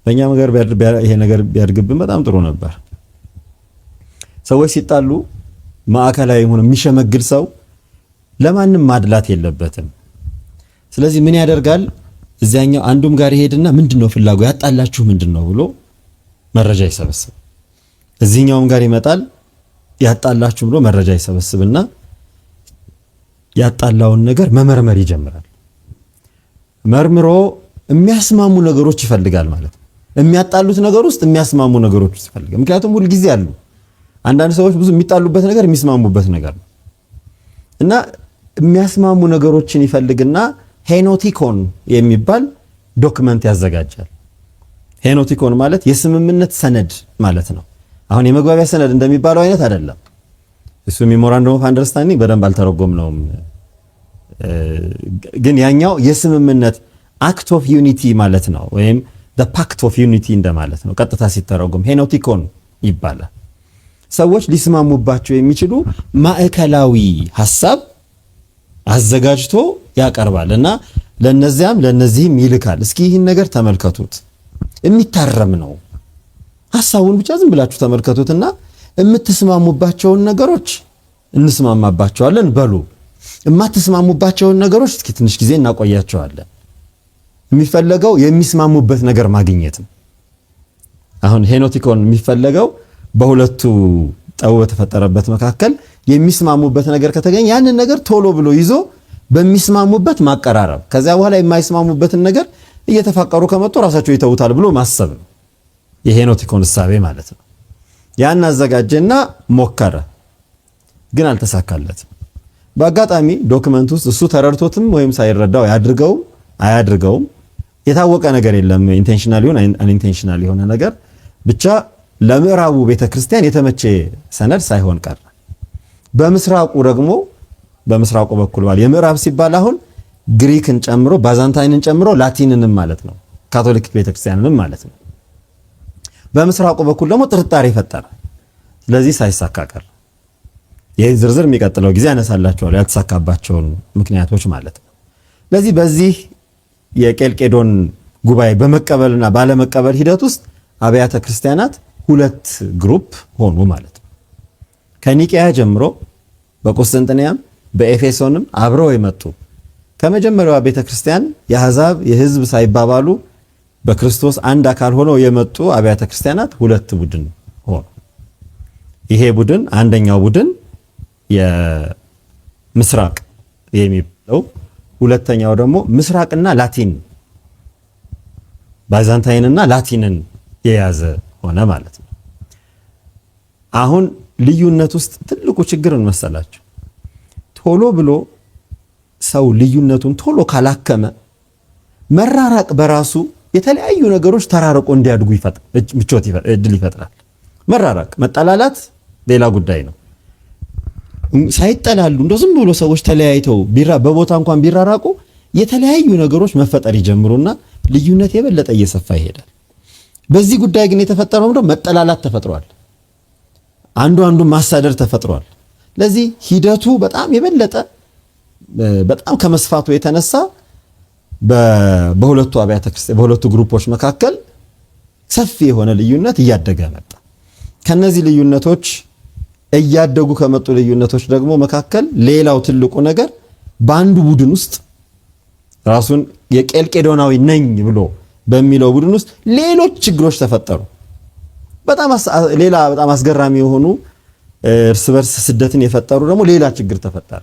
በእኛ ነገር ይሄ ነገር ቢያድግብን በጣም ጥሩ ነበር። ሰዎች ሲጣሉ ማዕከላዊ ሆኖ የሚሸመግል ሰው ለማንም ማድላት የለበትም። ስለዚህ ምን ያደርጋል? እዚያኛው አንዱም ጋር ይሄድና ምንድነው ፍላጎ ያጣላችሁ ምንድነው ብሎ መረጃ ይሰበስብ። እዚህኛውም ጋር ይመጣል፣ ያጣላችሁ ብሎ መረጃ ይሰበስብና ያጣላውን ነገር መመርመር ይጀምራል። መርምሮ የሚያስማሙ ነገሮች ይፈልጋል ማለት ነው። የሚያጣሉት ነገር ውስጥ የሚያስማሙ ነገሮች ውስጥ ይፈልጋል። ምክንያቱም ሁል ጊዜ አሉ አንዳንድ ሰዎች ብዙ የሚጣሉበት ነገር የሚስማሙበት ነገር ነው እና የሚያስማሙ ነገሮችን ይፈልግና ሄኖቲኮን የሚባል document ያዘጋጃል። ሄኖቲኮን ማለት የስምምነት ሰነድ ማለት ነው። አሁን የመግባቢያ ሰነድ እንደሚባለው አይነት አይደለም። እሱ memorandum of understanding በደንብ አልተረጎምነውም፣ ግን ያኛው የስምምነት act of unity ማለት ነው፣ ወይም the pact of unity እንደማለት ነው። ቀጥታ ሲተረጎም ሄኖቲኮን ይባላል። ሰዎች ሊስማሙባቸው የሚችሉ ማዕከላዊ ሐሳብ አዘጋጅቶ ያቀርባል እና ለነዚያም ለነዚህም ይልካል። እስኪ ይህን ነገር ተመልከቱት፣ የሚታረም ነው። ሐሳቡን ብቻ ዝም ብላችሁ ተመልከቱትና የምትስማሙባቸውን ነገሮች እንስማማባቸዋለን በሉ፣ የማትስማሙባቸውን ነገሮች እስኪ ትንሽ ጊዜ እናቆያቸዋለን። የሚፈለገው የሚስማሙበት ነገር ማግኘት ነው። አሁን ሄኖቲኮን የሚፈለገው በሁለቱ ጠቡ በተፈጠረበት መካከል የሚስማሙበት ነገር ከተገኘ ያንን ነገር ቶሎ ብሎ ይዞ በሚስማሙበት ማቀራረብ፣ ከዚያ በኋላ የማይስማሙበትን ነገር እየተፋቀሩ ከመጡ ራሳቸው ይተውታል ብሎ ማሰብ ነው። የሄኖቲኮን እሳቤ ማለት ነው። ያን አዘጋጀና ሞከረ፣ ግን አልተሳካለትም። በአጋጣሚ document ውስጥ እሱ ተረድቶትም ወይም ሳይረዳው ያድርገውም አያድርገውም የታወቀ ነገር የለም። intentional ይሁን unintentional የሆነ ነገር ብቻ ለምዕራቡ ቤተክርስቲያን የተመቸ ሰነድ ሳይሆን ቀረ። በምስራቁ ደግሞ በምስራቁ በኩል ባል የምዕራብ ሲባል አሁን ግሪክን ጨምሮ ባዛንታይንን ጨምሮ ላቲንንም ማለት ነው፣ ካቶሊክ ቤተክርስቲያንንም ማለት ነው። በምስራቁ በኩል ደግሞ ጥርጣሬ ፈጠረ። ስለዚህ ሳይሳካ ቀረ። ይህ ዝርዝር የሚቀጥለው ጊዜ ያነሳላችኋል፣ ያልተሳካባቸውን ምክንያቶች ማለት ነው። ስለዚህ በዚህ የቄልቄዶን ጉባኤ በመቀበልና ባለመቀበል ሂደት ውስጥ አብያተ ክርስቲያናት ሁለት group ሆኑ ማለት ነው። ከኒቂያ ጀምሮ በቁስጥንጥንያም በኤፌሶንም አብረው የመጡ ከመጀመሪያዋ ቤተክርስቲያን የአሕዛብ የሕዝብ ሳይባባሉ በክርስቶስ አንድ አካል ሆነው የመጡ አብያተ ክርስቲያናት ሁለት ቡድን ሆኑ። ይሄ ቡድን አንደኛው ቡድን የምስራቅ የሚባለው፣ ሁለተኛው ደግሞ ምስራቅና ላቲን ባይዛንታይንና ላቲንን የያዘ ሆነ ማለት ነው። አሁን ልዩነት ውስጥ ትልቁ ችግር ምን መሰላችሁ? ቶሎ ብሎ ሰው ልዩነቱን ቶሎ ካላከመ መራራቅ በራሱ የተለያዩ ነገሮች ተራርቆ እንዲያድጉ ምቾት እድል ይፈጥራል። መራራቅ መጠላላት ሌላ ጉዳይ ነው። ሳይጠላሉ እንደው ዝም ብሎ ሰዎች ተለያይተው በቦታ እንኳን ቢራራቁ የተለያዩ ነገሮች መፈጠር ይጀምሩና ልዩነት የበለጠ እየሰፋ ይሄዳል። በዚህ ጉዳይ ግን የተፈጠረው ምንድነው? መጠላላት ተፈጥሯል። አንዱ አንዱን ማሳደር ተፈጥሯል። ለዚህ ሂደቱ በጣም የበለጠ በጣም ከመስፋቱ የተነሳ በሁለቱ አብያተ ክርስቲያን በሁለቱ group ኦች መካከል ሰፊ የሆነ ልዩነት እያደገ መጣ። ከነዚህ ልዩነቶች እያደጉ ከመጡ ልዩነቶች ደግሞ መካከል ሌላው ትልቁ ነገር በአንዱ ቡድን ውስጥ ራሱን የቄልቄዶናዊ ነኝ ብሎ በሚለው ቡድን ውስጥ ሌሎች ችግሮች ተፈጠሩ። በጣም ሌላ በጣም አስገራሚ የሆኑ እርስ በርስ ስደትን የፈጠሩ ደግሞ ሌላ ችግር ተፈጠረ።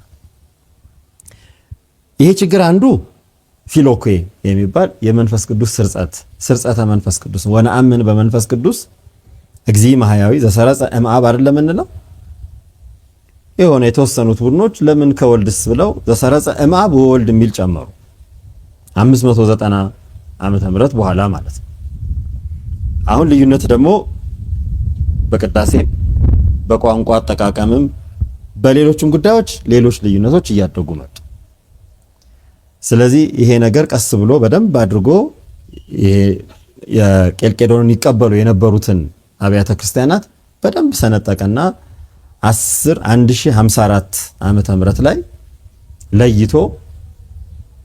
ይሄ ችግር አንዱ ፊሎኬ የሚባል የመንፈስ ቅዱስ ስርጸት ስርጸተ መንፈስ ቅዱስ ወነአምን በመንፈስ ቅዱስ እግዚእ ማህያዊ ዘሰረጸ እምአብ አይደለም የምንለው። የሆነ የተወሰኑት ቡድኖች ለምን ከወልድስ ብለው ዘሰረጸ እምአብ ወወልድ የሚል ጨመሩ። 590 ዓመተ ምህረት በኋላ ማለት ነው። አሁን ልዩነት ደግሞ በቅዳሴ በቋንቋ አጠቃቀምም በሌሎችም ጉዳዮች ሌሎች ልዩነቶች እያደጉ መጡ። ስለዚህ ይሄ ነገር ቀስ ብሎ በደንብ አድርጎ ይሄ የቄልቄዶንን ይቀበሉ የነበሩትን አብያተ ክርስቲያናት በደንብ ሰነጠቀና 10 1054 ዓመተ ምህረት ላይ ለይቶ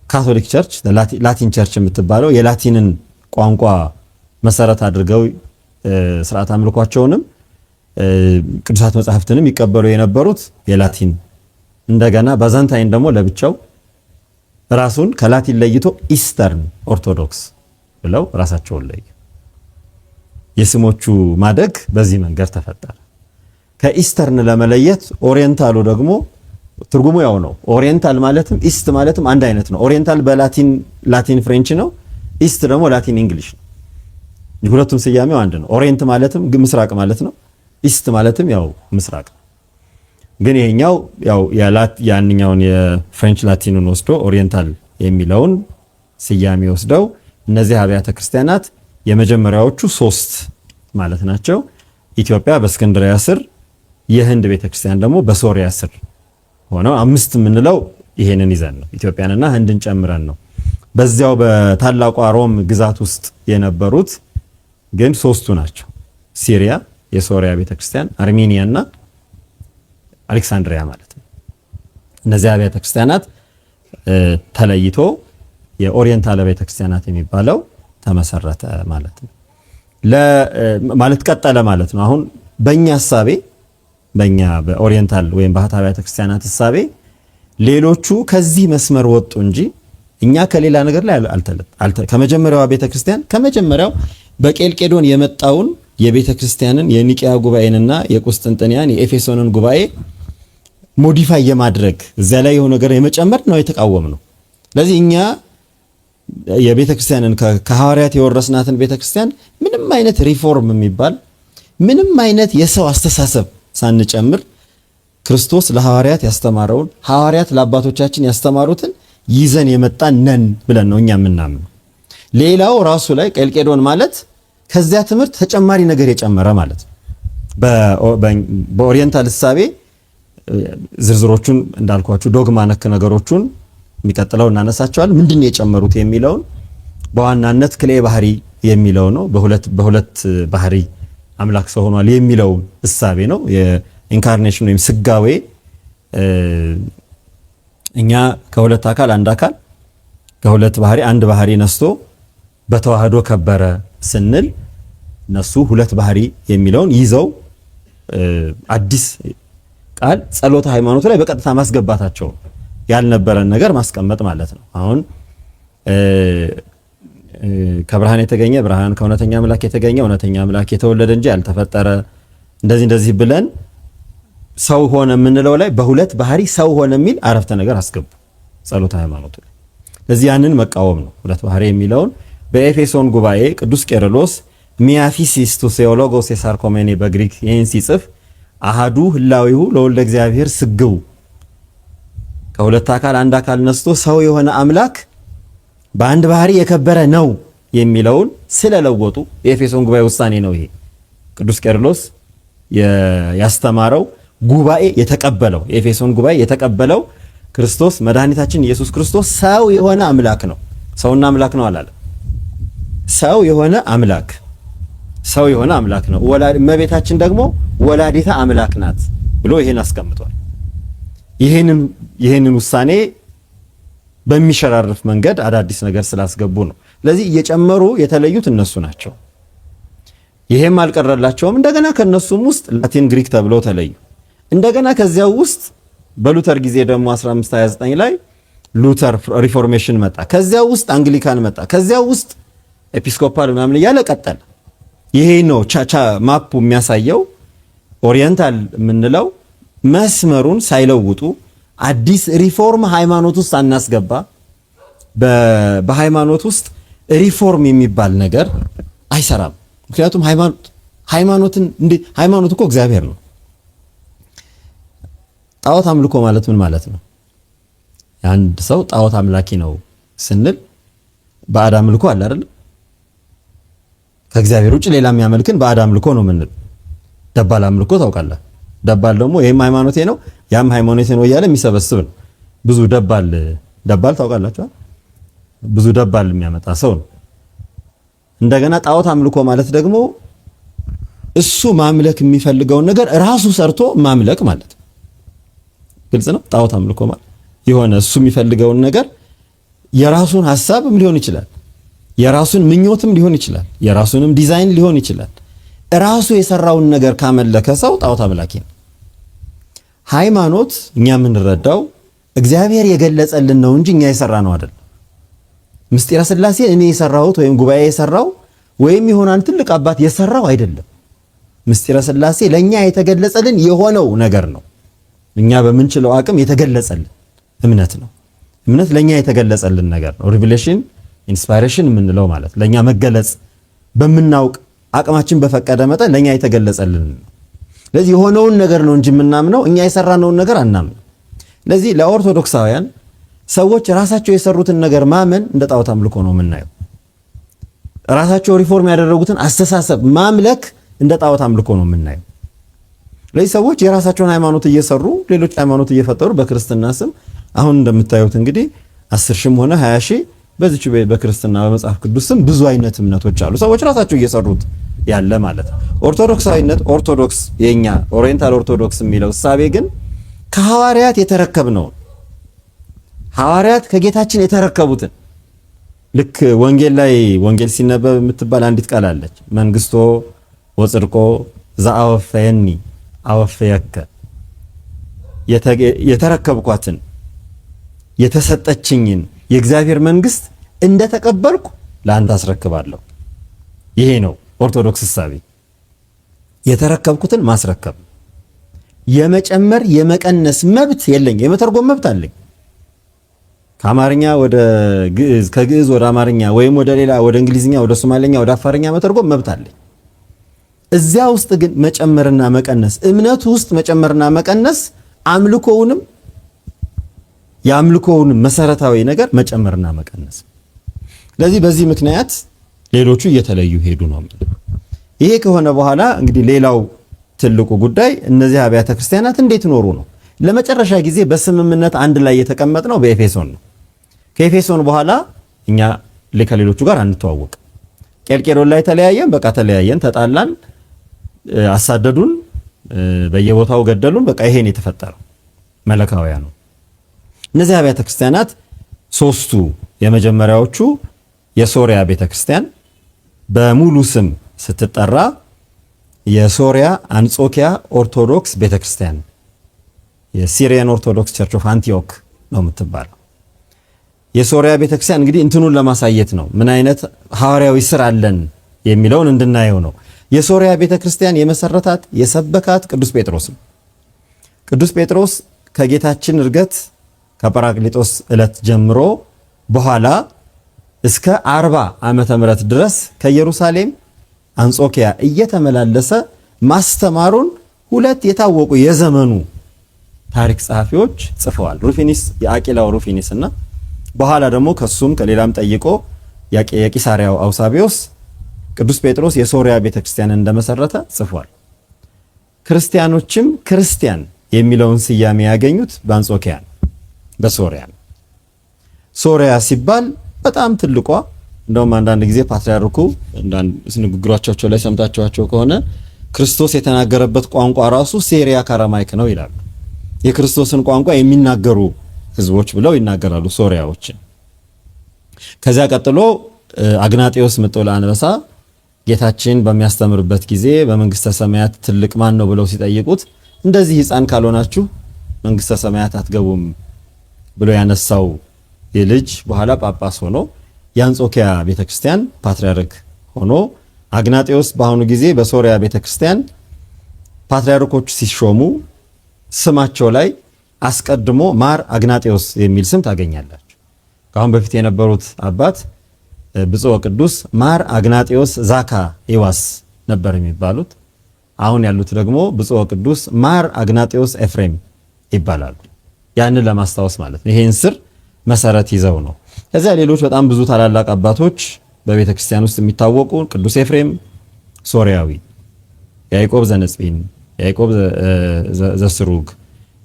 Catholic Church፣ Latin Church የምትባለው የላቲንን ቋንቋ መሰረት አድርገው ስርዓት አምልኳቸውንም ቅዱሳት መጻሕፍትንም ይቀበሉ የነበሩት የላቲን፣ እንደገና ባዛንታይን ደግሞ ለብቻው ራሱን ከላቲን ለይቶ Eastern Orthodox ብለው ራሳቸውን ለዩ። የስሞቹ ማደግ በዚህ መንገድ ተፈጠረ። ከ Eastern ለመለየት Oriental ኡ ደግሞ ትርጉሙ ያው ነው። Oriental ማለትም East ማለትም አንድ አይነት ነው። Oriental በላቲን ላቲን French ነው። East ደግሞ ላቲን English ነው። ሁለቱም ስያሜው አንድ ነው። Orient ማለትም ምስራቅ ማለት ነው። East ማለትም ያው ምስራቅ ነው። ግን ይሄኛው ያው ያንኛውን የ French ላቲኑን ወስዶ Oriental የሚለውን ስያሜ ወስደው እነዚህ አብያተ ክርስቲያናት የመጀመሪያዎቹ ሶስት ማለት ናቸው። ኢትዮጵያ በእስክንድሪያ ስር፣ የህንድ ቤተክርስቲያን ደግሞ በሶሪያ ስር ሆነው አምስት የምንለው ይሄንን ይዘን ነው። ኢትዮጵያንና ህንድን ጨምረን ነው። በዚያው በታላቋ ሮም ግዛት ውስጥ የነበሩት ግን ሶስቱ ናቸው። ሲሪያ፣ የሶሪያ ቤተክርስቲያን፣ አርሜኒያና አሌክሳንድሪያ ማለት ነው። እነዚህ አብያተ ክርስቲያናት ተለይቶ የ Oriental ቤተክርስቲያናት የሚባለው ተመሰረተ ማለት ነው። ማለት ቀጠለ ማለት ነው። አሁን በእኛ እሳቤ፣ በእኛ በ Oriental ወይም ባህታ አብያተ ክርስቲያናት እሳቤ ሌሎቹ ከዚህ መስመር ወጡ እንጂ እኛ ከሌላ ነገር ላይ ከመጀመሪያዋ ቤተክርስቲያን፣ ከመጀመሪያው በቄልቄዶን የመጣውን የቤተክርስቲያንን የኒቂያ ጉባኤንና የቁስጥንጥንያን የኤፌሶንን ጉባኤ modify የማድረግ፣ እዚያ ላይ የሆነ ነገር የመጨመር ነው የተቃወምነው። ስለዚህ እኛ የቤተክርስቲያንን ከሐዋርያት የወረስናትን ቤተክርስቲያን ምንም አይነት ሪፎርም የሚባል፣ ምንም አይነት የሰው አስተሳሰብ ሳንጨምር ክርስቶስ ለሐዋርያት ያስተማረውን፣ ሐዋርያት ለአባቶቻችን ያስተማሩትን ይዘን የመጣን ነን ብለን ነው እኛ የምናምነው። ሌላው ራሱ ላይ ቄልቄዶን ማለት ከዚያ ትምህርት ተጨማሪ ነገር የጨመረ ማለት ነው። በ Oriental እሳቤ ዝርዝሮቹን እንዳልኳችሁ ዶግማ ነክ ነገሮቹን የሚቀጥለው እናነሳቸዋለን። ምንድን ነው የጨመሩት የሚለውን በዋናነት ክልኤ ባህሪ የሚለው ነው። በሁለት በሁለት ባህሪ አምላክ ሰው ሆኗል የሚለው እሳቤ ነው። የ incarnation ወይም ስጋዌ፣ እኛ ከሁለት አካል አንድ አካል፣ ከሁለት ባህሪ አንድ ባህሪ ነስቶ በተዋህዶ ከበረ ስንል እነሱ ሁለት ባህሪ የሚለውን ይዘው አዲስ ቃል ጸሎተ ሃይማኖቱ ላይ በቀጥታ ማስገባታቸው ያልነበረን ነገር ማስቀመጥ ማለት ነው። አሁን ከብርሃን የተገኘ ብርሃን፣ ከእውነተኛ አምላክ የተገኘ እውነተኛ አምላክ፣ የተወለደ እንጂ ያልተፈጠረ፣ እንደዚህ እንደዚህ ብለን ሰው ሆነ የምንለው ላይ በሁለት ባህሪ ሰው ሆነ የሚል አረፍተ ነገር አስገቡ ጸሎተ ሃይማኖቱ ላይ። ለዚህ ያንን መቃወም ነው ሁለት ባህሪ የሚለውን። በኤፌሶን ጉባኤ ቅዱስ ቄርሎስ μία φύσις του Θεού Λόγος ἐσαρκωμένη በግሪክ ይህን ሲጽፍ አሃዱ ህላዊሁ ለወልደ እግዚአብሔር ስግው፣ ከሁለት አካል አንድ አካል ነስቶ ሰው የሆነ አምላክ በአንድ ባህሪ የከበረ ነው የሚለውን ስለለወጡ የኤፌሶን ጉባኤ ውሳኔ ነው ይሄ። ቅዱስ ቄርሎስ ያስተማረው፣ ጉባኤ የተቀበለው፣ የኤፌሶን ጉባኤ የተቀበለው ክርስቶስ መድኃኒታችን ኢየሱስ ክርስቶስ ሰው የሆነ አምላክ ነው። ሰውና አምላክ ነው አላለም። ሰው የሆነ አምላክ፣ ሰው የሆነ አምላክ ነው። እመቤታችን ደግሞ ወላዲተ አምላክ ናት ብሎ ይሄን አስቀምጧል። ይሄንን ውሳኔ በሚሸራርፍ መንገድ አዳዲስ ነገር ስላስገቡ ነው። ስለዚህ እየጨመሩ የተለዩት እነሱ ናቸው። ይሄም አልቀረላቸውም። እንደገና ከነሱም ውስጥ ላቲን ግሪክ ተብለው ተለዩ። እንደገና ከዚያው ውስጥ በሉተር ጊዜ ደግሞ 1529 ላይ ሉተር Reformation መጣ። ከዚያው ውስጥ Anglican መጣ። ከዚያው ውስጥ Episcopal ምናምን እያለ ቀጠለ። ይሄ ነው ቻቻ map ኡ የሚያሳየው። Oriental የምንለው መስመሩን ሳይለውጡ፣ አዲስ ሪፎርም ሃይማኖት ውስጥ አናስገባ። በሃይማኖት ውስጥ ሪፎርም የሚባል ነገር አይሰራም። ምክንያቱም ሃይማኖት ሃይማኖትን እንዴ፣ ሃይማኖት እኮ እግዚአብሔር ነው። ጣዖት አምልኮ ማለት ምን ማለት ነው? አንድ ሰው ጣዖት አምላኪ ነው ስንል ባዕድ አምልኮ አለ አይደል? ከእግዚአብሔር ውጭ ሌላ የሚያመልክን ባዕድ አምልኮ ነው የምንል። ደባል አምልኮ ታውቃለህ? ደባል ደግሞ ይሄም ሃይማኖቴ ነው ያም ሃይማኖቴ ነው እያለ የሚሰበስብ ነው። ብዙ ደባል፣ ደባል ታውቃላችሁ? ብዙ ደባል የሚያመጣ ሰው ነው። እንደገና ጣዖት አምልኮ ማለት ደግሞ እሱ ማምለክ የሚፈልገውን ነገር ራሱ ሰርቶ ማምለክ ማለት ነው። ግልጽ ነው። ጣዖት አምልኮ ማለት የሆነ እሱ የሚፈልገውን ነገር የራሱን ሐሳብም ሊሆን ይችላል። የራሱን ምኞትም ሊሆን ይችላል፣ የራሱንም ዲዛይን ሊሆን ይችላል። ራሱ የሰራውን ነገር ካመለከ ሰው ጣዖት አምላኪ ነው። ሃይማኖት እኛ የምንረዳው እግዚአብሔር የገለጸልን ነው እንጂ እኛ የሰራነው አይደለም። ምስጢረ ሥላሴን እኔ የሰራሁት ወይም ጉባኤ የሰራው ወይም የሆነ ትልቅ አባት የሰራው አይደለም። ምስጢረ ሥላሴ ለኛ የተገለጸልን የሆነው ነገር ነው። እኛ በምንችለው አቅም የተገለጸልን እምነት ነው። እምነት ለኛ የተገለጸልን ነገር ነው። Revelation inspiration የምንለው ማለት ለኛ መገለጽ በምናውቅ አቅማችን በፈቀደ መጠን ለኛ የተገለጸልን ነው። ስለዚህ የሆነውን ነገር ነው እንጂ የምናምነው እኛ የሰራነውን ነገር አናምንም። ስለዚህ ለኦርቶዶክሳውያን ሰዎች ራሳቸው የሰሩትን ነገር ማመን እንደ ጣዖት አምልኮ ነው የምናየው። ራሳቸው ሪፎርም ያደረጉትን አስተሳሰብ ማምለክ እንደ ጣዖት አምልኮ ነው የምናየው። ለዚህ ሰዎች የራሳቸውን ሃይማኖት እየሰሩ ሌሎች ሃይማኖት እየፈጠሩ በክርስትና ስም አሁን እንደምታዩት እንግዲህ 10 ሺህም ሆነ 20 ሺህ በዚች በክርስትና በመጽሐፍ ቅዱስ ስም ብዙ አይነት እምነቶች አሉ። ሰዎች ራሳቸው እየሰሩት ያለ ማለት ነው። ኦርቶዶክሳዊነት ኦርቶዶክስ የኛ Oriental Orthodox የሚለው እሳቤ ግን ከሐዋርያት የተረከብነው ሐዋርያት ከጌታችን የተረከቡትን ልክ ወንጌል ላይ ወንጌል ሲነበብ የምትባል አንዲት ቃል አለች። መንግስቶ ወጽድቆ ዘአወፈየኒ አወፈየከ፣ የተረከብኳትን የተሰጠችኝን የእግዚአብሔር መንግስት እንደተቀበልኩ ለአንተ አስረክባለሁ። ይሄ ነው ኦርቶዶክስ እሳቤ። የተረከብኩትን ማስረከብ፣ የመጨመር የመቀነስ መብት የለኝ። የመተርጎም መብት አለኝ። ከአማርኛ ወደ ግዕዝ፣ ከግዕዝ ወደ አማርኛ ወይም ወደ ሌላ ወደ እንግሊዝኛ፣ ወደ ሶማሌኛ፣ ወደ አፋርኛ መተርጎም መብት አለኝ። እዚያ ውስጥ ግን መጨመርና መቀነስ፣ እምነቱ ውስጥ መጨመርና መቀነስ፣ አምልኮውንም የአምልኮውንም መሰረታዊ ነገር መጨመርና መቀነስ። ስለዚህ በዚህ ምክንያት ሌሎቹ እየተለዩ ሄዱ ነው። ይሄ ከሆነ በኋላ እንግዲህ ሌላው ትልቁ ጉዳይ እነዚህ አብያተ ክርስቲያናት እንዴት ኖሩ ነው። ለመጨረሻ ጊዜ በስምምነት አንድ ላይ የተቀመጥነው በኤፌሶን ነው። ከኤፌሶን በኋላ እኛ ከሌሎቹ ጋር አንተዋወቅ። ቄልቄዶን ላይ ተለያየን፣ በቃ ተለያየን፣ ተጣላን፣ አሳደዱን፣ በየቦታው ገደሉን። በቃ ይሄን የተፈጠረው መለካውያኑ እነዚህ አብያተ ክርስቲያናት ሶስቱ የመጀመሪያዎቹ የሶሪያ ቤተክርስቲያን በሙሉ ስም ስትጠራ የሶሪያ አንጾኪያ ኦርቶዶክስ ቤተክርስቲያን የ Syrian Orthodox Church of Antioch ነው የምትባለው። የሶሪያ ቤተክርስቲያን እንግዲህ እንትኑን ለማሳየት ነው፣ ምን አይነት ሐዋርያዊ ስራ አለን የሚለውን እንድናየው ነው። የሶሪያ ቤተክርስቲያን የመሰረታት የሰበካት ቅዱስ ጴጥሮስ ነው። ቅዱስ ጴጥሮስ ከጌታችን እርገት ከጰራቅሊጦስ ዕለት ጀምሮ በኋላ እስከ 40 ዓመተ ምህረት ድረስ ከኢየሩሳሌም አንጾኪያ እየተመላለሰ ማስተማሩን ሁለት የታወቁ የዘመኑ ታሪክ ጸሐፊዎች ጽፈዋል። ሩፊኒስ የአቂላው ሩፊኒስ እና በኋላ ደግሞ ከሱም ከሌላም ጠይቆ የቂሳሪያው አውሳቢዮስ ቅዱስ ጴጥሮስ የሶሪያ ቤተክርስቲያንን እንደመሰረተ ጽፏል። ክርስቲያኖችም ክርስቲያን የሚለውን ስያሜ ያገኙት በአንጾኪያ በሶሪያ ነው። ሶሪያ ሲባል በጣም ትልቋ፣ እንደውም አንዳንድ ጊዜ ፓትርያርኩ ንግግሮቻቸው ላይ ሰምታችኋቸው ከሆነ ክርስቶስ የተናገረበት ቋንቋ ራሱ Syriac Aramaic ነው ይላሉ። የክርስቶስን ቋንቋ የሚናገሩ ህዝቦች ብለው ይናገራሉ ሶሪያዎችን። ከዚያ ቀጥሎ አግናጤዎስ ምጥው ለአንበሳ ጌታችን በሚያስተምርበት ጊዜ በመንግስተ ሰማያት ትልቅ ማን ነው ብለው ሲጠይቁት እንደዚህ ህፃን ካልሆናችሁ መንግስተ ሰማያት አትገቡም ብሎ ያነሳው የልጅ በኋላ ጳጳስ ሆኖ የአንጾኪያ ቤተክርስቲያን ፓትርያርክ ሆኖ አግናጤዎስ በአሁኑ ጊዜ በሶሪያ ቤተክርስቲያን ፓትርያርኮች ሲሾሙ ስማቸው ላይ አስቀድሞ ማር አግናጤዎስ የሚል ስም ታገኛላችሁ። ከአሁን በፊት የነበሩት አባት ብፁዕ ወቅዱስ ማር አግናጤዎስ ዛካ ኤዋስ ነበር የሚባሉት። አሁን ያሉት ደግሞ ብፁዕ ወቅዱስ ማር አግናጤዎስ ኤፍሬም ይባላሉ። ያንን ለማስታወስ ማለት ነው። ይሄን ስር መሰረት ይዘው ነው። ከዚያ ሌሎች በጣም ብዙ ታላላቅ አባቶች በቤተ ክርስቲያን ውስጥ የሚታወቁ ቅዱስ ኤፍሬም ሶሪያዊ፣ ያዕቆብ ዘነጽቢን፣ ያዕቆብ ዘስሩግ፣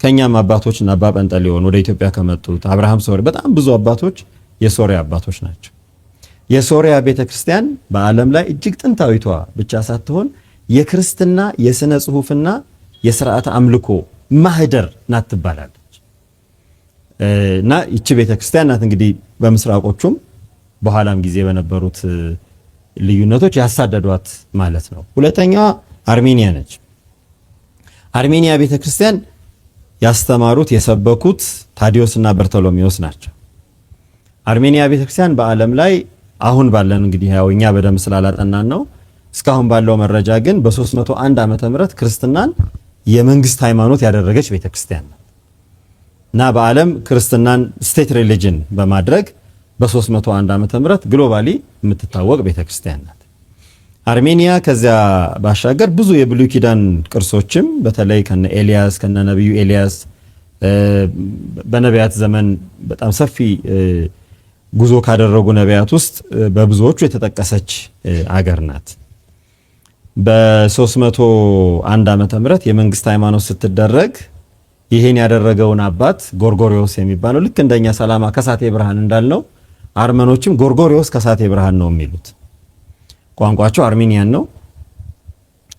ከኛም አባቶች እና አባ ጰንጠሌዎን ወደ ኢትዮጵያ ከመጡት አብርሃም ሶሪ፣ በጣም ብዙ አባቶች የሶሪያ አባቶች ናቸው። የሶሪያ ቤተክርስቲያን በዓለም ላይ እጅግ ጥንታዊቷ ብቻ ሳትሆን የክርስትና የስነ ጽሁፍና የስርዓተ አምልኮ ማህደር ናት ትባላለች። እና ይቺ ቤተክርስቲያን ናት እንግዲህ በምስራቆቹም በኋላም ጊዜ በነበሩት ልዩነቶች ያሳደዷት ማለት ነው። ሁለተኛዋ አርሜኒያ ነች። አርሜኒያ ቤተክርስቲያን ያስተማሩት የሰበኩት ታዲዮስ እና በርቶሎሜዎስ ናቸው። አርሜኒያ ቤተክርስቲያን በዓለም ላይ አሁን ባለን እንግዲህ ያው እኛ በደንብ ስላላጠናን ነው። እስካሁን ባለው መረጃ ግን በ301 ዓመተ ምህረት ክርስትናን የመንግስት ሃይማኖት ያደረገች ቤተክርስቲያን ናት እና በዓለም ክርስትናን state religion በማድረግ በ301 ዓመተ ምህረት globally የምትታወቅ ቤተክርስቲያን ናት። አርሜኒያ ከዚያ ባሻገር ብዙ የብሉይ ኪዳን ቅርሶችም በተለይ ከነ ኤልያስ፣ ከነ ነብዩ ኤልያስ፣ በነቢያት ዘመን በጣም ሰፊ ጉዞ ካደረጉ ነቢያት ውስጥ በብዙዎቹ የተጠቀሰች አገር ናት። በ301 ዓመተ ምህረት የመንግስት ሃይማኖት ስትደረግ ይሄን ያደረገውን አባት ጎርጎሪዮስ የሚባለው፣ ልክ እንደኛ ሰላማ ከሳቴ ብርሃን እንዳልነው አርመኖችም ጎርጎሪዮስ ከሳቴ ብርሃን ነው የሚሉት። ቋንቋቸው አርሜኒያን ነው።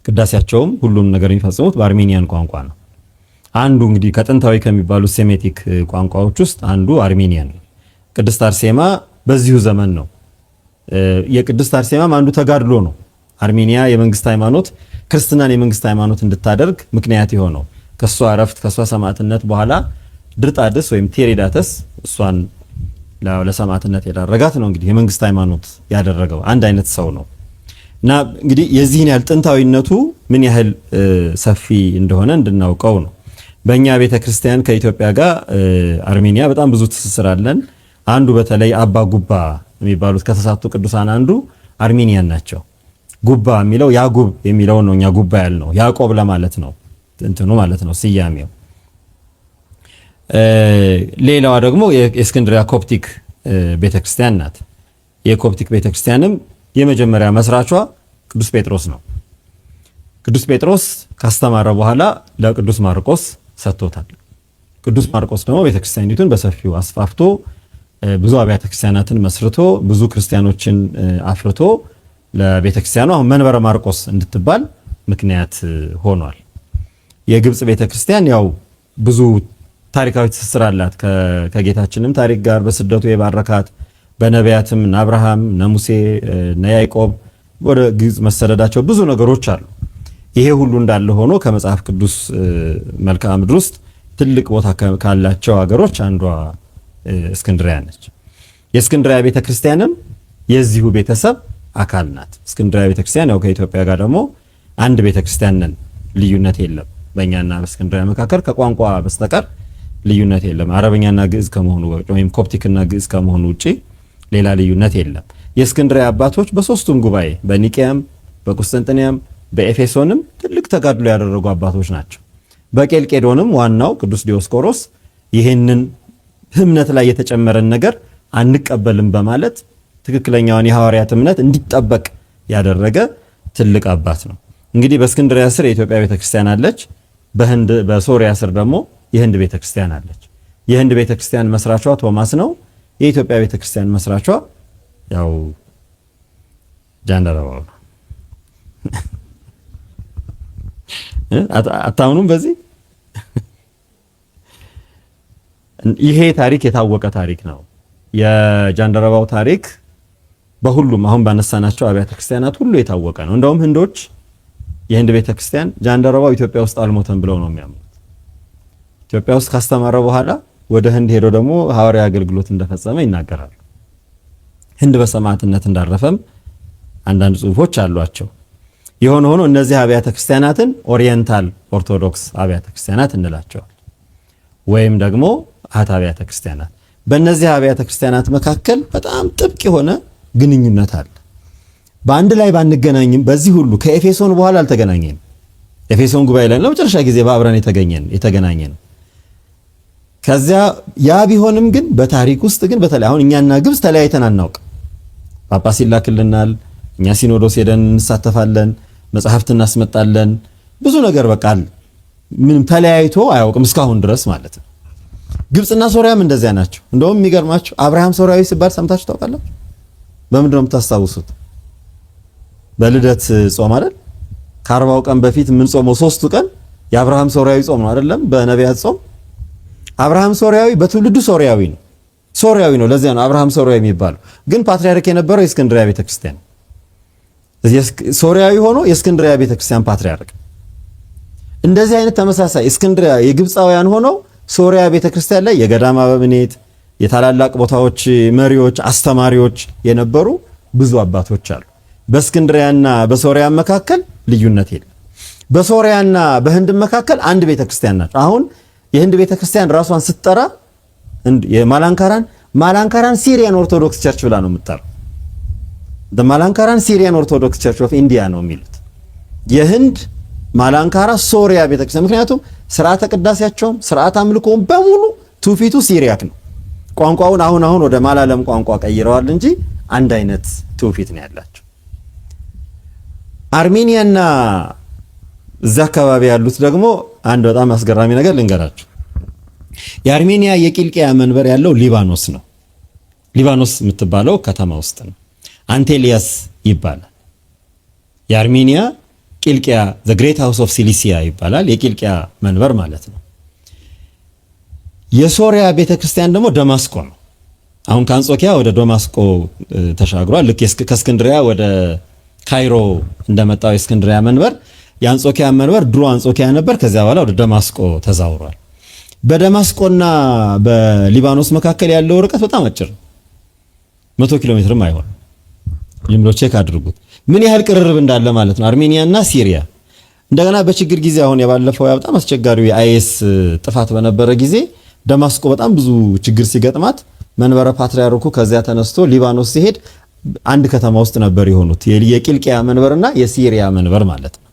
ቅዳሴያቸውም ሁሉም ነገር የሚፈጽሙት በአርሜኒያን ቋንቋ ነው። አንዱ እንግዲህ ከጥንታዊ ከሚባሉት ሴሜቲክ ቋንቋዎች ውስጥ አንዱ አርሜኒያን ነው። ቅድስት አርሴማ በዚሁ ዘመን ነው። የቅድስት አርሴማም አንዱ ተጋድሎ ነው። አርሜኒያ የመንግስት ሃይማኖት፣ ክርስትናን የመንግስት ሃይማኖት እንድታደርግ ምክንያት የሆነው፣ ከሷ እረፍት፣ ከሷ ሰማዕትነት በኋላ ድርጣድስ ወይም ቴሪዳተስ እሷን ለሰማዕትነት የዳረጋት ነው። እንግዲህ የመንግስት ሃይማኖት ያደረገው አንድ አይነት ሰው ነው። እና እንግዲህ የዚህን ያህል ጥንታዊነቱ ምን ያህል ሰፊ እንደሆነ እንድናውቀው ነው። በእኛ ቤተክርስቲያን ከኢትዮጵያ ጋር አርሜኒያ በጣም ብዙ ትስስር አለን። አንዱ በተለይ አባ ጉባ የሚባሉት ከተሳቱ ቅዱሳን አንዱ አርሜኒያን ናቸው። ጉባ የሚለው ያጉብ የሚለው ነው። እኛ ጉባ ያልነው ያዕቆብ ለማለት ነው፣ እንትኑ ማለት ነው ስያሜው። ሌላዋ ደግሞ የእስክንድሪያ ኮፕቲክ ቤተክርስቲያን ናት። የኮፕቲክ ቤተክርስቲያንም የመጀመሪያ መስራቿ ቅዱስ ጴጥሮስ ነው። ቅዱስ ጴጥሮስ ካስተማረ በኋላ ለቅዱስ ማርቆስ ሰጥቶታል። ቅዱስ ማርቆስ ደግሞ ቤተክርስቲያኒቱን በሰፊው አስፋፍቶ፣ ብዙ አብያተ ክርስቲያናትን መስርቶ፣ ብዙ ክርስቲያኖችን አፍርቶ ለቤተክርስቲያኑ አሁን መንበረ ማርቆስ እንድትባል ምክንያት ሆኗል። የግብጽ ቤተክርስቲያን ያው ብዙ ታሪካዊ ትስስር አላት ከጌታችንም ታሪክ ጋር፣ በስደቱ የባረካት፣ በነቢያትም እነ አብርሃም፣ እነ ሙሴ፣ እነ ያዕቆብ ወደ ግብጽ መሰደዳቸው፣ ብዙ ነገሮች አሉ። ይሄ ሁሉ እንዳለ ሆኖ ከመጽሐፍ ቅዱስ መልክዓ ምድር ውስጥ ትልቅ ቦታ ካላቸው ሀገሮች አንዷ እስክንድሪያ ነች። የእስክንድሪያ ቤተክርስቲያንም የዚሁ ቤተሰብ አካል ናት። እስክንድሪያ ቤተክርስቲያን ያው ከኢትዮጵያ ጋር ደግሞ አንድ ቤተክርስቲያን ነን፣ ልዩነት የለም። በእኛና በእስክንድሪያ መካከል ከቋንቋ በስተቀር ልዩነት የለም። አረበኛና ግዕዝ ከመሆኑ ወይም ኮፕቲክና ግዕዝ ከመሆኑ ውጪ ሌላ ልዩነት የለም። የእስክንድሪያ አባቶች በሶስቱም ጉባኤ፣ በኒቂያም፣ በቁስጥንጥንያም፣ በኤፌሶንም ትልቅ ተጋድሎ ያደረጉ አባቶች ናቸው። በቄልቄዶንም ዋናው ቅዱስ ዲዮስቆሮስ ይህንን እምነት ላይ የተጨመረን ነገር አንቀበልም በማለት ትክክለኛውን የሐዋርያት እምነት እንዲጠበቅ ያደረገ ትልቅ አባት ነው። እንግዲህ በእስክንድሪያ ስር የኢትዮጵያ ቤተክርስቲያን አለች። በህንድ በሶሪያ ስር ደግሞ የህንድ ቤተክርስቲያን አለች። የህንድ ቤተክርስቲያን መስራቿ ቶማስ ነው። የኢትዮጵያ ቤተክርስቲያን መስራቿ ያው ጃንደረባው ነው። አታምኑም? በዚህ ይሄ ታሪክ የታወቀ ታሪክ ነው። የጃንደረባው ታሪክ በሁሉም አሁን ባነሳናቸው አብያተ ክርስቲያናት ሁሉ የታወቀ ነው። እንደውም ህንዶች፣ የህንድ ቤተክርስቲያን ጃንደረባው ኢትዮጵያ ውስጥ አልሞተም ብለው ነው የሚያምኑት። ኢትዮጵያ ውስጥ ካስተማረ በኋላ ወደ ህንድ ሄዶ ደግሞ ሐዋርያዊ አገልግሎት እንደፈጸመ ይናገራሉ። ህንድ በሰማዕትነት እንዳረፈም አንዳንድ ጽሁፎች አሏቸው። የሆነ ሆኖ እነዚህ አብያተ ክርስቲያናትን Oriental Orthodox አብያተ ክርስቲያናት እንላቸዋል፣ ወይም ደግሞ እህት አብያተ ክርስቲያናት። በእነዚህ አብያተ ክርስቲያናት መካከል በጣም ጥብቅ የሆነ ግንኙነት አለ። በአንድ ላይ ባንገናኝም፣ በዚህ ሁሉ ከኤፌሶን በኋላ አልተገናኘንም። ኤፌሶን ጉባኤ ላይ ለመጨረሻ ጊዜ በአብረን የተገናኘን። ከዚያ ያ ቢሆንም ግን በታሪክ ውስጥ ግን በተለይ አሁን እኛና ግብጽ ተለያይተን አናውቅ። ጳጳስ ይላክልናል፣ እኛ ሲኖዶስ ሄደን እንሳተፋለን፣ መጽሐፍት እናስመጣለን፣ ብዙ ነገር በቃ ምንም ተለያይቶ አያውቅም እስካሁን ድረስ ማለት ነው። ግብጽና ሶሪያም እንደዚያ ናቸው። እንደውም የሚገርማችሁ አብርሃም ሶሪያዊ ሲባል ሰምታችሁ ታውቃላችሁ? በምንድን ነው የምታስታውሱት? በልደት ጾም አይደል? ከ40ው ቀን በፊት የምንጾመው 3ቱ ቀን የአብርሃም ሶሪያዊ ጾም ነው አይደለም? በነቢያት ጾም አብርሃም ሶሪያዊ በትውልዱ ሶሪያዊ ነው። ሶሪያዊ ነው። ለዚያ ነው አብርሃም ሶሪያዊ የሚባለው። ግን ፓትርያርክ የነበረው የእስክንድሪያ ቤተክርስቲያን ሶሪያዊ ሆኖ የእስክንድሪያ ቤተክርስቲያን ፓትርያርክ። እንደዚህ አይነት ተመሳሳይ እስክንድሪያ የግብፃውያን ሆነው ሶሪያ ቤተክርስቲያን ላይ የገዳም አበምኔት፣ የታላላቅ ቦታዎች መሪዎች፣ አስተማሪዎች የነበሩ ብዙ አባቶች አሉ። በእስክንድሪያና በሶሪያ መካከል ልዩነት የለም። በሶሪያና በህንድ መካከል አንድ ቤተክርስቲያን ናቸው። አሁን የህንድ ቤተክርስቲያን ራሷን ስትጠራ የማላንካራን Malankara Syrian Orthodox Church ብላ ነው የምትጠራው። Malankara Syrian Orthodox Church of India ነው የሚሉት። የህንድ ማላንካራ ሶሪያ ቤተክርስቲያን። ምክንያቱም ስርዓተ ቅዳሴያቸውም ስርዓተ አምልኮውም በሙሉ ትውፊቱ Syriac ነው። ቋንቋውን አሁን አሁን ወደ ማላለም ቋንቋ ቀይረዋል እንጂ አንድ አይነት ትውፊት ነው ያላቸው። አርሜኒያና እዛ አካባቢ ያሉት ደግሞ አንድ በጣም አስገራሚ ነገር ልንገራችሁ። የአርሜኒያ የቂልቅያ መንበር ያለው ሊባኖስ ነው። ሊባኖስ የምትባለው ከተማ ውስጥ ነው። አንቴሊያስ ይባላል። የአርሜኒያ ቂልቅያ the Great House of Cilicia ይባላል። የቂልቅያ መንበር ማለት ነው። የሶሪያ ቤተክርስቲያን ደግሞ ደማስቆ ነው። አሁን ከአንጾኪያ ወደ ደማስቆ ተሻግሯል። ልክ ከእስክንድሪያ ወደ ካይሮ እንደመጣው የእስክንድሪያ መንበር የአንጾኪያ መንበር ድሮ አንጾኪያ ነበር። ከዚያ በኋላ ወደ ደማስቆ ተዛውሯል። በደማስቆና በሊባኖስ መካከል ያለው ርቀት በጣም አጭር ነው። 100 ኪሎ ሜትርም አይሆንም። ዝም ብሎ check አድርጉት ምን ያህል ቅርርብ እንዳለ ማለት ነው። አርሜኒያና ሲሪያ እንደገና በችግር ጊዜ አሁን የባለፈው በጣም አስቸጋሪው የ IS ጥፋት በነበረ ጊዜ ደማስቆ በጣም ብዙ ችግር ሲገጥማት መንበረ ፓትርያርኩ ከዚያ ተነስቶ ሊባኖስ ሲሄድ አንድ ከተማ ውስጥ ነበር የሆኑት፣ የቂልቅያ መንበርና የሲሪያ መንበር ማለት ነው።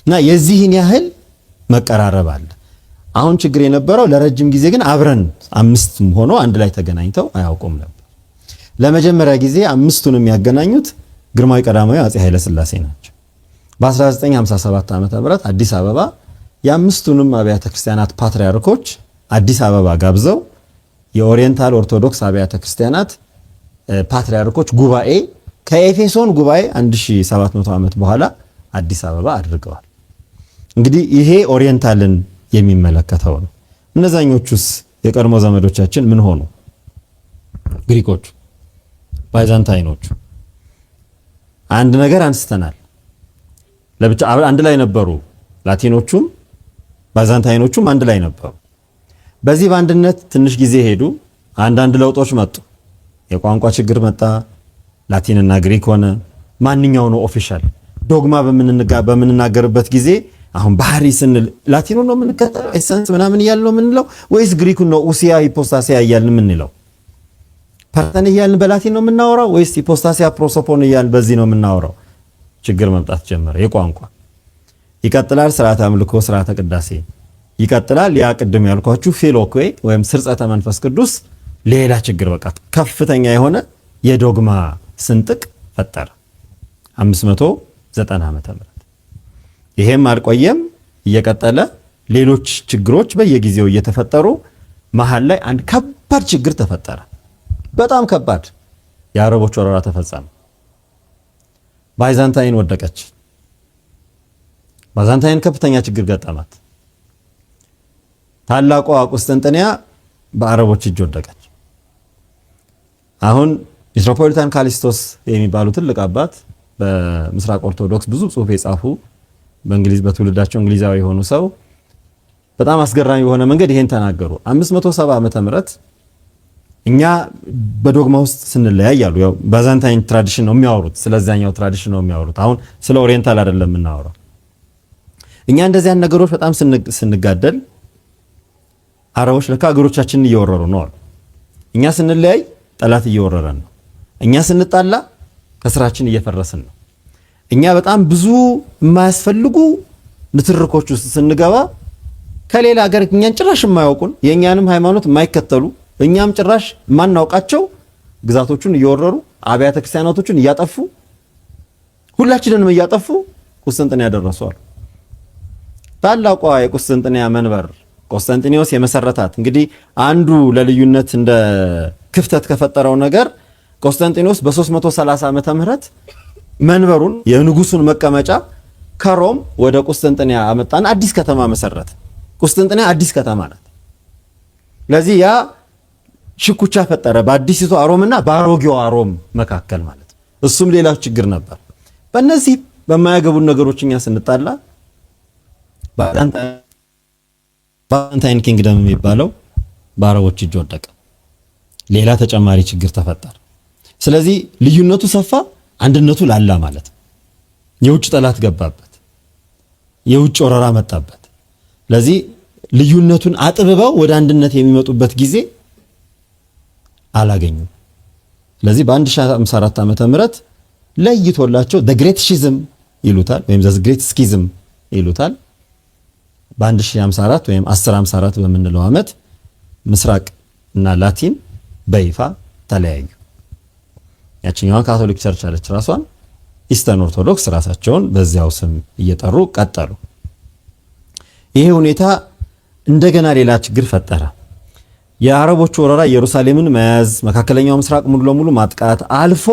እና የዚህን ያህል መቀራረብ አለ። አሁን ችግር የነበረው ለረጅም ጊዜ ግን አብረን አምስቱም ሆኖ አንድ ላይ ተገናኝተው አያውቁም ነበር። ለመጀመሪያ ጊዜ አምስቱን የሚያገናኙት ግርማዊ ቀዳማዊ አፄ ኃይለ ሥላሴ ናቸው። በ1957 ዓመተ ምህረት አዲስ አበባ የአምስቱንም አብያተ ክርስቲያናት ፓትርያርኮች አዲስ አበባ ጋብዘው የ Oriental ኦርቶዶክስ አብያተ ክርስቲያናት ፓትርያርኮች ጉባኤ ከኤፌሶን ጉባኤ 1700 ዓመት በኋላ አዲስ አበባ አድርገዋል። እንግዲህ ይሄ Oriental ን የሚመለከተው ነው። እነዛኞቹስ የቀድሞ ዘመዶቻችን ምን ሆኑ? ግሪኮቹ፣ ባይዛንታይኖቹ አንድ ነገር አንስተናል። ለብቻ አንድ ላይ ነበሩ። ላቲኖቹም ባይዛንታይኖቹም አንድ ላይ ነበሩ። በዚህ በአንድነት ትንሽ ጊዜ ሄዱ። አንዳንድ ለውጦች መጡ። የቋንቋ ችግር መጣ። ላቲንና ግሪክ ሆነ። ማንኛው ነው official ዶግማ በምንናገርበት ጊዜ አሁን ባህሪ ስንል ላቲኑ ነው የምንከተለው essence ምናምን እያልን ነው የምንለው ወይስ ግሪኩን ነው ኡሲያ ሂፖስታሲያ እያልን የምንለው? person እያልን በላቲን ነው የምናወራው ወይስ ሂፖስታሲያ ፕሮሶፖን እያልን በዚህ ነው የምናወራው? ችግር መምጣት ጀመረ። የቋንቋ ይቀጥላል። ስርዓተ አምልኮ፣ ስርዓተ ቅዳሴ ይቀጥላል። ያ ቅድም ያልኳችሁ ፊሎኮ ወይም ስርጸተ መንፈስ ቅዱስ ሌላ ችግር፣ በቃ ከፍተኛ የሆነ የዶግማ ስንጥቅ ፈጠረ። 590 ዓመተ ምህረት ይሄም አልቆየም፣ እየቀጠለ ሌሎች ችግሮች በየጊዜው እየተፈጠሩ መሀል ላይ አንድ ከባድ ችግር ተፈጠረ። በጣም ከባድ የአረቦች ወረራ ተፈጸመ። ባይዛንታይን ወደቀች። ባይዛንታይን ከፍተኛ ችግር ገጠማት። ታላቋ ቁስጥንጥንያ በአረቦች እጅ ወደቀች። አሁን ሜትሮፖሊታን ካሊስቶስ የሚባሉ ትልቅ አባት በምስራቅ ኦርቶዶክስ ብዙ ጽሑፍ የጻፉ በእንግሊዝ በትውልዳቸው እንግሊዛዊ የሆኑ ሰው በጣም አስገራሚ በሆነ መንገድ ይሄን ተናገሩ። 570 ዓመተ ምህረት እኛ በዶግማ ውስጥ ስንለያይ አሉ። ያው Byzantine tradition ነው የሚያወሩት፣ ስለዛኛው tradition ነው የሚያወሩት። አሁን ስለ Oriental አይደለም የምናወራው። እኛ እንደዚያን ነገሮች በጣም ስንጋደል አረቦች ለካ ሀገሮቻችንን እየወረሩ ነው አሉ። እኛ ስንለያይ ጠላት እየወረረን ነው። እኛ ስንጣላ ከስራችን እየፈረስን ነው። እኛ በጣም ብዙ የማያስፈልጉ ንትርኮች ውስጥ ስንገባ ከሌላ ሀገር እኛን ጭራሽ የማያውቁን የእኛንም ሃይማኖት የማይከተሉ እኛም ጭራሽ የማናውቃቸው ግዛቶቹን እየወረሩ አብያተ ክርስቲያናቶቹን እያጠፉ ሁላችንንም እያጠፉ ቁስጥንጥንያ ደረሱ አሉ። ታላቋ የቁስጥንጥንያ መንበር ቆስጠንጢኖስ የመሰረታት እንግዲህ አንዱ ለልዩነት እንደ ክፍተት ከፈጠረው ነገር ቆስጠንጢኖስ በ330 ዓመተ ምህረት መንበሩን የንጉሱን መቀመጫ ከሮም ወደ ቁስጥንጥንያ አመጣና አዲስ ከተማ መሰረተ። ቁስጥንጥንያ አዲስ ከተማ ናት። ለዚህ ያ ሽኩቻ ፈጠረ በአዲሲቷ ሮምና በአሮጌዋ ሮም መካከል ማለት ነው። እሱም ሌላ ችግር ነበር። በእነዚህ በማያገቡን ነገሮች እኛ ስንጣላ Byzantine Kingdom የሚባለው በአረቦች እጅ ወደቀ። ሌላ ተጨማሪ ችግር ተፈጠረ። ስለዚህ ልዩነቱ ሰፋ፣ አንድነቱ ላላ ማለት ነው። የውጭ ጠላት ገባበት፣ የውጭ ወረራ መጣበት። ስለዚህ ልዩነቱን አጥብበው ወደ አንድነት የሚመጡበት ጊዜ አላገኙም። ስለዚህ በ1054 ዓመተ ምህረት ለይቶላቸው the Great Schism ይሉታል ወይም the Great Schism ይሉታል። በ1054 ወይም 1054 በምንለው ዓመት ምስራቅ እና ላቲን በይፋ ተለያዩ። ያችኛዋ Catholic Church አለች ራሷን፣ Eastern Orthodox ራሳቸውን በዚያው ስም እየጠሩ ቀጠሉ። ይሄ ሁኔታ እንደገና ሌላ ችግር ፈጠረ። የአረቦቹ ወረራ ኢየሩሳሌምን መያዝ፣ መካከለኛው ምስራቅ ሙሉ ለሙሉ ማጥቃት አልፎ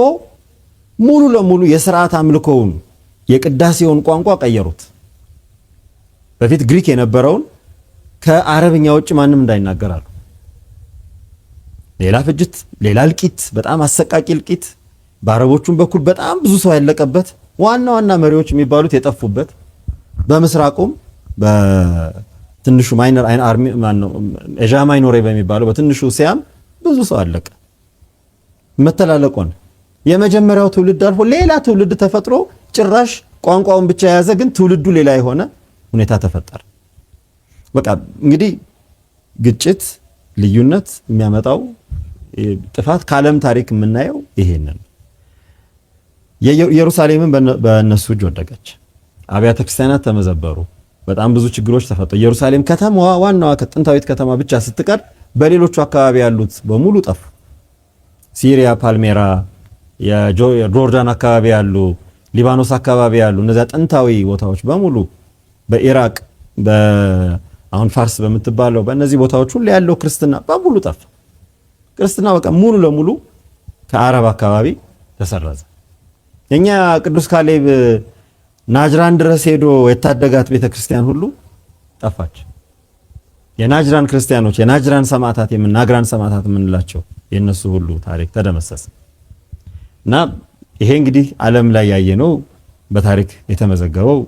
ሙሉ ለሙሉ የስርዓት አምልኮውን የቅዳሴውን ቋንቋ ቀየሩት። በፊት ግሪክ የነበረውን ከአረብኛ ውጭ ማንም እንዳይናገር አሉ። ሌላ ፍጅት፣ ሌላ እልቂት፣ በጣም አሰቃቂ እልቂት፣ በአረቦቹም በኩል በጣም ብዙ ሰው ያለቀበት፣ ዋና ዋና መሪዎች የሚባሉት የጠፉበት፣ በምስራቁም በትንሹ minor army ማነው Asia Minor በሚባለው በትንሹ እስያም ብዙ ሰው አለቀ። መተላለቅ ሆነ። የመጀመሪያው ትውልድ አልፎ ሌላ ትውልድ ተፈጥሮ ጭራሽ ቋንቋውን ብቻ የያዘ ግን ትውልዱ ሌላ የሆነ ሁኔታ ተፈጠረ። በቃ እንግዲህ ግጭት፣ ልዩነት የሚያመጣው ጥፋት ከዓለም ታሪክ የምናየው ይሄንን። ኢየሩሳሌምን በእነሱ እጅ ወደቀች። አብያተ ክርስቲያናት ተመዘበሩ። በጣም ብዙ ችግሮች ተፈጠሩ። ኢየሩሳሌም ከተማዋ ዋናዋ ጥንታዊት ከተማ ብቻ ስትቀር በሌሎቹ አካባቢ ያሉት በሙሉ ጠፉ። ሲሪያ፣ ፓልሜራ፣ የጆርዳን አካባቢ ያሉ፣ ሊባኖስ አካባቢ ያሉ እነዚያ ጥንታዊ ቦታዎች በሙሉ በኢራቅ አሁን ፋርስ በምትባለው በእነዚህ ቦታዎች ሁሉ ያለው ክርስትና በሙሉ ጠፋ። ክርስትና በቃ ሙሉ ለሙሉ ከአረብ አካባቢ ተሰረዘ። የኛ ቅዱስ ካሌብ ናጅራን ድረስ ሄዶ የታደጋት ቤተክርስቲያን ሁሉ ጠፋች። የናጅራን ክርስቲያኖች የናጅራን ሰማዕታት የምናግራን ሰማዕታት የምንላቸው የነሱ ሁሉ ታሪክ ተደመሰሰ። እና ይሄ እንግዲህ ዓለም ላይ ያየነው በታሪክ የተመዘገበው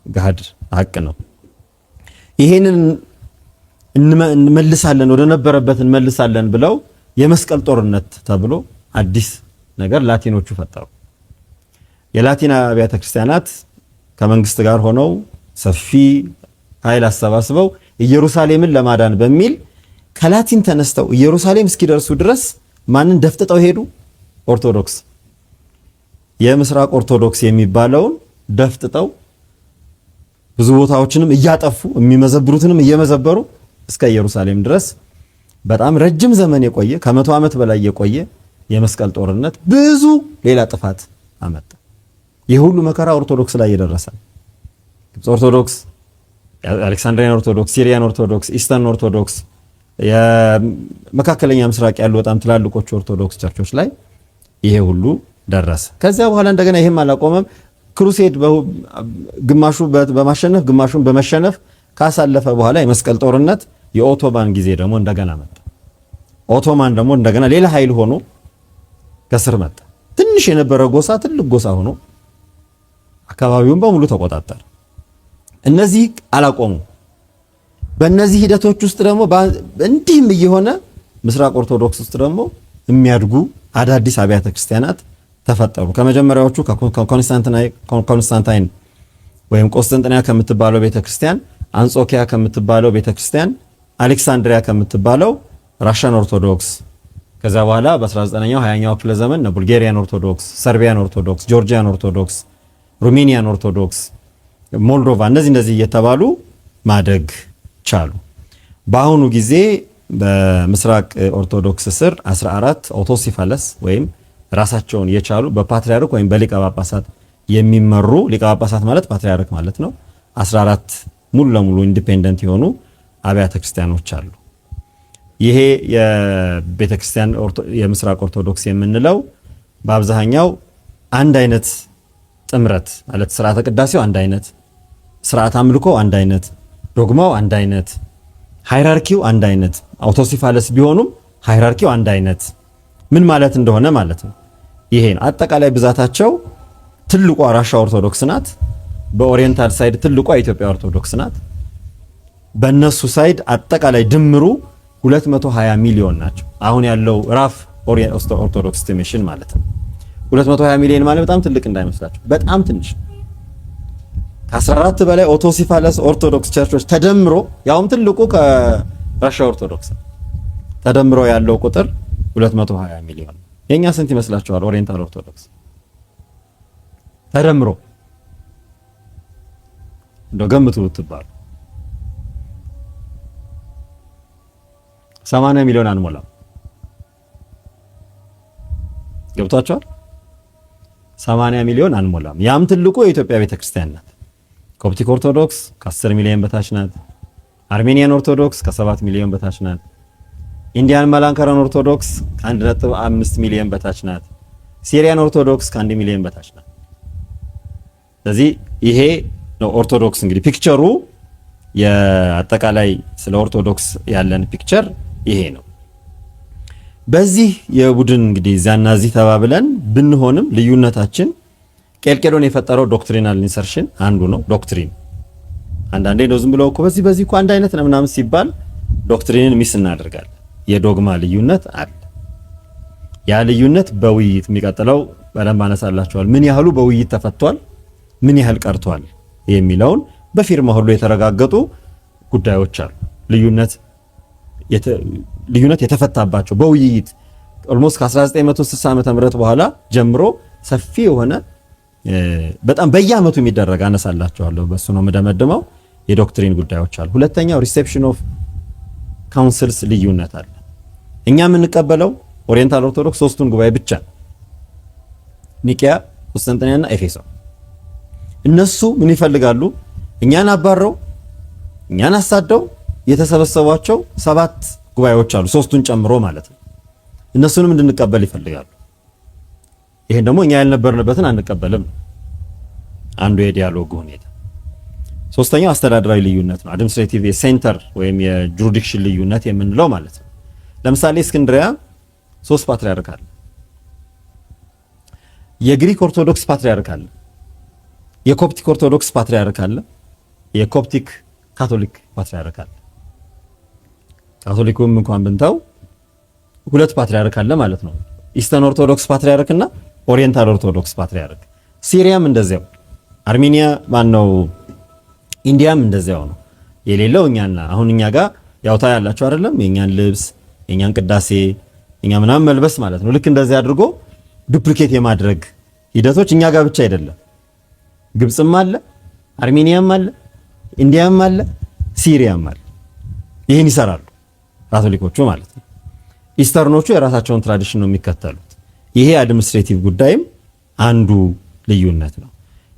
ገሃድ ሀቅ ነው። ይሄንን እንመልሳለን ወደ ነበረበት እንመልሳለን ብለው የመስቀል ጦርነት ተብሎ አዲስ ነገር ላቲኖቹ ፈጠሩ። የላቲን አብያተ ክርስቲያናት ከመንግስት ጋር ሆነው ሰፊ ኃይል አሰባስበው ኢየሩሳሌምን ለማዳን በሚል ከላቲን ተነስተው ኢየሩሳሌም እስኪደርሱ ድረስ ማንን ደፍጥጠው ሄዱ? ኦርቶዶክስ፣ የምስራቅ ኦርቶዶክስ የሚባለውን ደፍጥጠው ብዙ ቦታዎችንም እያጠፉ የሚመዘብሩትንም እየመዘበሩ እስከ ኢየሩሳሌም ድረስ በጣም ረጅም ዘመን የቆየ ከ100 ዓመት በላይ የቆየ የመስቀል ጦርነት ብዙ ሌላ ጥፋት አመጣ። ይህ ሁሉ መከራ ኦርቶዶክስ ላይ የደረሰ ግብፅ ኦርቶዶክስ፣ Alexandrian Orthodox፣ Syrian Orthodox፣ Eastern Orthodox፣ የመካከለኛ ምስራቅ ያሉ በጣም ትላልቆቹ ኦርቶዶክስ ቸርቾች ላይ ይሄ ሁሉ ደረሰ። ከዚያ በኋላ እንደገና ይሄም አላቆመም። Crusade ግማሹ በማሸነፍ ግማሹን በመሸነፍ ካሳለፈ በኋላ የመስቀል ጦርነት የኦቶማን ጊዜ ደግሞ እንደገና መጣ። ኦቶማን ደግሞ እንደገና ሌላ ኃይል ሆኖ ከስር መጣ። ትንሽ የነበረ ጎሳ ትልቅ ጎሳ ሆኖ አካባቢውን በሙሉ ተቆጣጠረ። እነዚህ አላቆሙ። በእነዚህ ሂደቶች ውስጥ ደግሞ እንዲህም እየሆነ ምስራቅ ኦርቶዶክስ ውስጥ ደግሞ የሚያድጉ አዳዲስ አብያተ ክርስቲያናት ተፈጠሩ። ከመጀመሪያዎቹ ከኮንስታንታይን ወይም ቆስጠንጥንያ ከምትባለው ቤተክርስቲያን፣ አንጾኪያ ከምትባለው ቤተክርስቲያን፣ አሌክሳንድሪያ ከምትባለው Russian Orthodox፣ ከዛ በኋላ በ19ኛው 20ኛው ክፍለ ዘመን Bulgarian Orthodox፣ Serbian Orthodox፣ Georgian Orthodox፣ Romanian Orthodox፣ ሞልዶቫ እነዚህ እንደዚህ እየተባሉ ማደግ ቻሉ። በአሁኑ ጊዜ በምስራቅ ኦርቶዶክስ ስር 14 autocephalous ወይም ራሳቸውን የቻሉ በፓትሪያርክ ወይም በሊቀ ጳጳሳት የሚመሩ፣ ሊቀ ጳጳሳት ማለት ፓትሪያርክ ማለት ነው። 14 ሙሉ ለሙሉ independent የሆኑ አብያተ ክርስቲያኖች አሉ። ይሄ የቤተ ክርስቲያን የምስራቅ ኦርቶዶክስ የምንለው በአብዛኛው አንድ አይነት ጥምረት ማለት ስርዓተ ቅዳሴው አንድ አይነት፣ ስርዓተ አምልኮ አንድ አይነት፣ ዶግማው አንድ አይነት፣ hierarchy ው አንድ አይነት autocephalous ቢሆኑም Hierarchy ው አንድ አይነት ምን ማለት እንደሆነ ማለት ነው። ይሄ ነው አጠቃላይ ብዛታቸው። ትልቋ ራሻ ኦርቶዶክስ ናት። በ Oriental side ትልቋ የኢትዮጵያ ኦርቶዶክስ ናት። በእነሱ side አጠቃላይ ድምሩ 220 ሚሊዮን ናቸው። አሁን ያለው rough ኦርቶዶክስ estimation ማለት ነው። 220 ሚሊዮን ማለት በጣም ትልቅ እንዳይመስላችሁ፣ በጣም ትንሽ። ከ14 በላይ autocephalous ኦርቶዶክስ church ኦች ተደምሮ፣ ያውም ትልቁ ከራሻ ኦርቶዶክስ ተደምሮ ያለው ቁጥር 220 ሚሊዮን። የኛ ስንት ይመስላችኋል? Oriental ኦርቶዶክስ ተደምሮ እንደው ገምቱ ብትባሉ 80 ሚሊዮን አንሞላም። ገብቷቸዋል? 80 ሚሊዮን አንሞላም። ያም ትልቁ የኢትዮጵያ ቤተክርስቲያን ናት። ኮፕቲክ ኦርቶዶክስ ከ10 ሚሊዮን በታች ናት። አርሜኒያን ኦርቶዶክስ ከ7 ሚሊዮን በታች ናት። Indian ማላንካራን ኦርቶዶክስ ከ1.5 ሚሊዮን በታች ናት። ሲሪያን ኦርቶዶክስ ከ1 ሚሊዮን በታች ናት። ስለዚህ ይሄ ነው ኦርቶዶክስ። እንግዲህ picture ኡ የአጠቃላይ ስለ ኦርቶዶክስ ያለን picture ይሄ ነው። በዚህ የቡድን እንግዲህ እዚያና እዚህ ተባብለን ብንሆንም ልዩነታችን ቄልቄዶን የፈጠረው doctrinal insertion አንዱ ነው። Doctrine አንዳንዴ ነው ዝም ብለው እኮ በዚህ በዚህ እኮ አንድ አይነት ነው ምናምን ሲባል doctrine ን miss እናደርጋለን። የዶግማ ልዩነት አለ። ያ ልዩነት በውይይት የሚቀጥለው በደንብ አነሳላችኋል። ምን ያህሉ በውይይት ተፈቷል፣ ምን ያህል ቀርቷል የሚለውን በፊርማ ሁሉ የተረጋገጡ ጉዳዮች አሉ። ልዩነት የተፈታባቸው በውይይት almost ከ1960 ዓመተ ምህረት በኋላ ጀምሮ ሰፊ የሆነ በጣም በየአመቱ የሚደረግ አነሳላችኋለሁ። በሱ ነው የምደመድመው። የ doctrine ጉዳዮች አሉ። ሁለተኛው reception of councils ልዩነት አለ። እኛ የምንቀበለው Oriental ኦርቶዶክስ ሶስቱን ጉባኤ ብቻ፣ ኒቂያ፣ ቁስጥንጥንያና ኤፌሶን። እነሱ ምን ይፈልጋሉ? እኛን አባረው እኛን አሳደው የተሰበሰቧቸው 7 ጉባኤዎች አሉ፣ ሶስቱን ጨምሮ ማለት ነው። እነሱንም እንድንቀበል ይፈልጋሉ። ይሄን ደግሞ እኛ ያልነበርንበትን አንቀበልም። አንዱ የ dialogue ሁኔታ። ሶስተኛው አስተዳደራዊ ልዩነት ነው። Administrative የ center ወይም የ jurisdiction ልዩነት የምንለው ማለት ነው። ለምሳሌ እስክንድሪያ 3 ፓትርያርክ አለ። የግሪክ ኦርቶዶክስ ፓትርያርክ አለ። የኮፕቲክ ኦርቶዶክስ ፓትርያርክ አለ። የኮፕቲክ ካቶሊክ ፓትርያርክ አለ። ካቶሊኩም እንኳን ብንተው 2 ፓትርያርክ አለ ማለት ነው። Eastern ኦርቶዶክስ ፓትርያርክ እና Oriental ኦርቶዶክስ ፓትርያርክ። ሲሪያም እንደዚያው፣ አርሜኒያ ማነው ኢንዲያም እንደዚያው ነው። የሌለው እኛና አሁን እኛ ጋር ያው ታያላችሁ አይደለም? የኛን ልብስ የኛን ቅዳሴ እኛ ምናምን መልበስ ማለት ነው። ልክ እንደዚህ አድርጎ duplicate የማድረግ ሂደቶች እኛ ጋር ብቻ አይደለም። ግብጽም አለ፣ አርሜኒያም አለ፣ ኢንዲያም አለ፣ ሲሪያም አለ። ይህን ይሰራሉ ካቶሊኮቹ ማለት ነው። Eastern ኦቹ የራሳቸውን tradition ነው የሚከተሉት። ይሄ administrative ጉዳይም አንዱ ልዩነት ነው።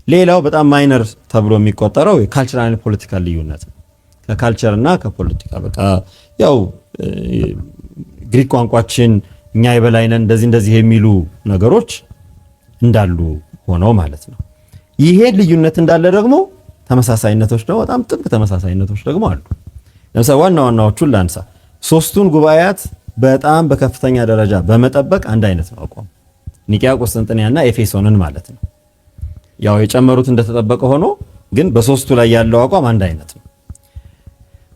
ሌላው በጣም minor ተብሎ የሚቆጠረው የ cultural political ልዩነት ነው። ከ culture እና ከፖለቲካ በቃ ያው ግሪክ ቋንቋችን እኛ የበላይ ነን እንደዚህ እንደዚህ የሚሉ ነገሮች እንዳሉ ሆነው ማለት ነው። ይሄ ልዩነት እንዳለ ደግሞ ተመሳሳይነቶች ደግሞ በጣም ጥብቅ ተመሳሳይነቶች ደግሞ አሉ። ለምሳሌ ዋና ዋናዎቹን ላንሳ። ሶስቱን ጉባኤያት በጣም በከፍተኛ ደረጃ በመጠበቅ አንድ አይነት ነው አቋም፣ ኒቂያ፣ ቁስጥንጥንያና ኤፌሶንን ማለት ነው። ያው የጨመሩት እንደተጠበቀ ሆኖ ግን በሶስቱ ላይ ያለው አቋም አንድ አይነት ነው።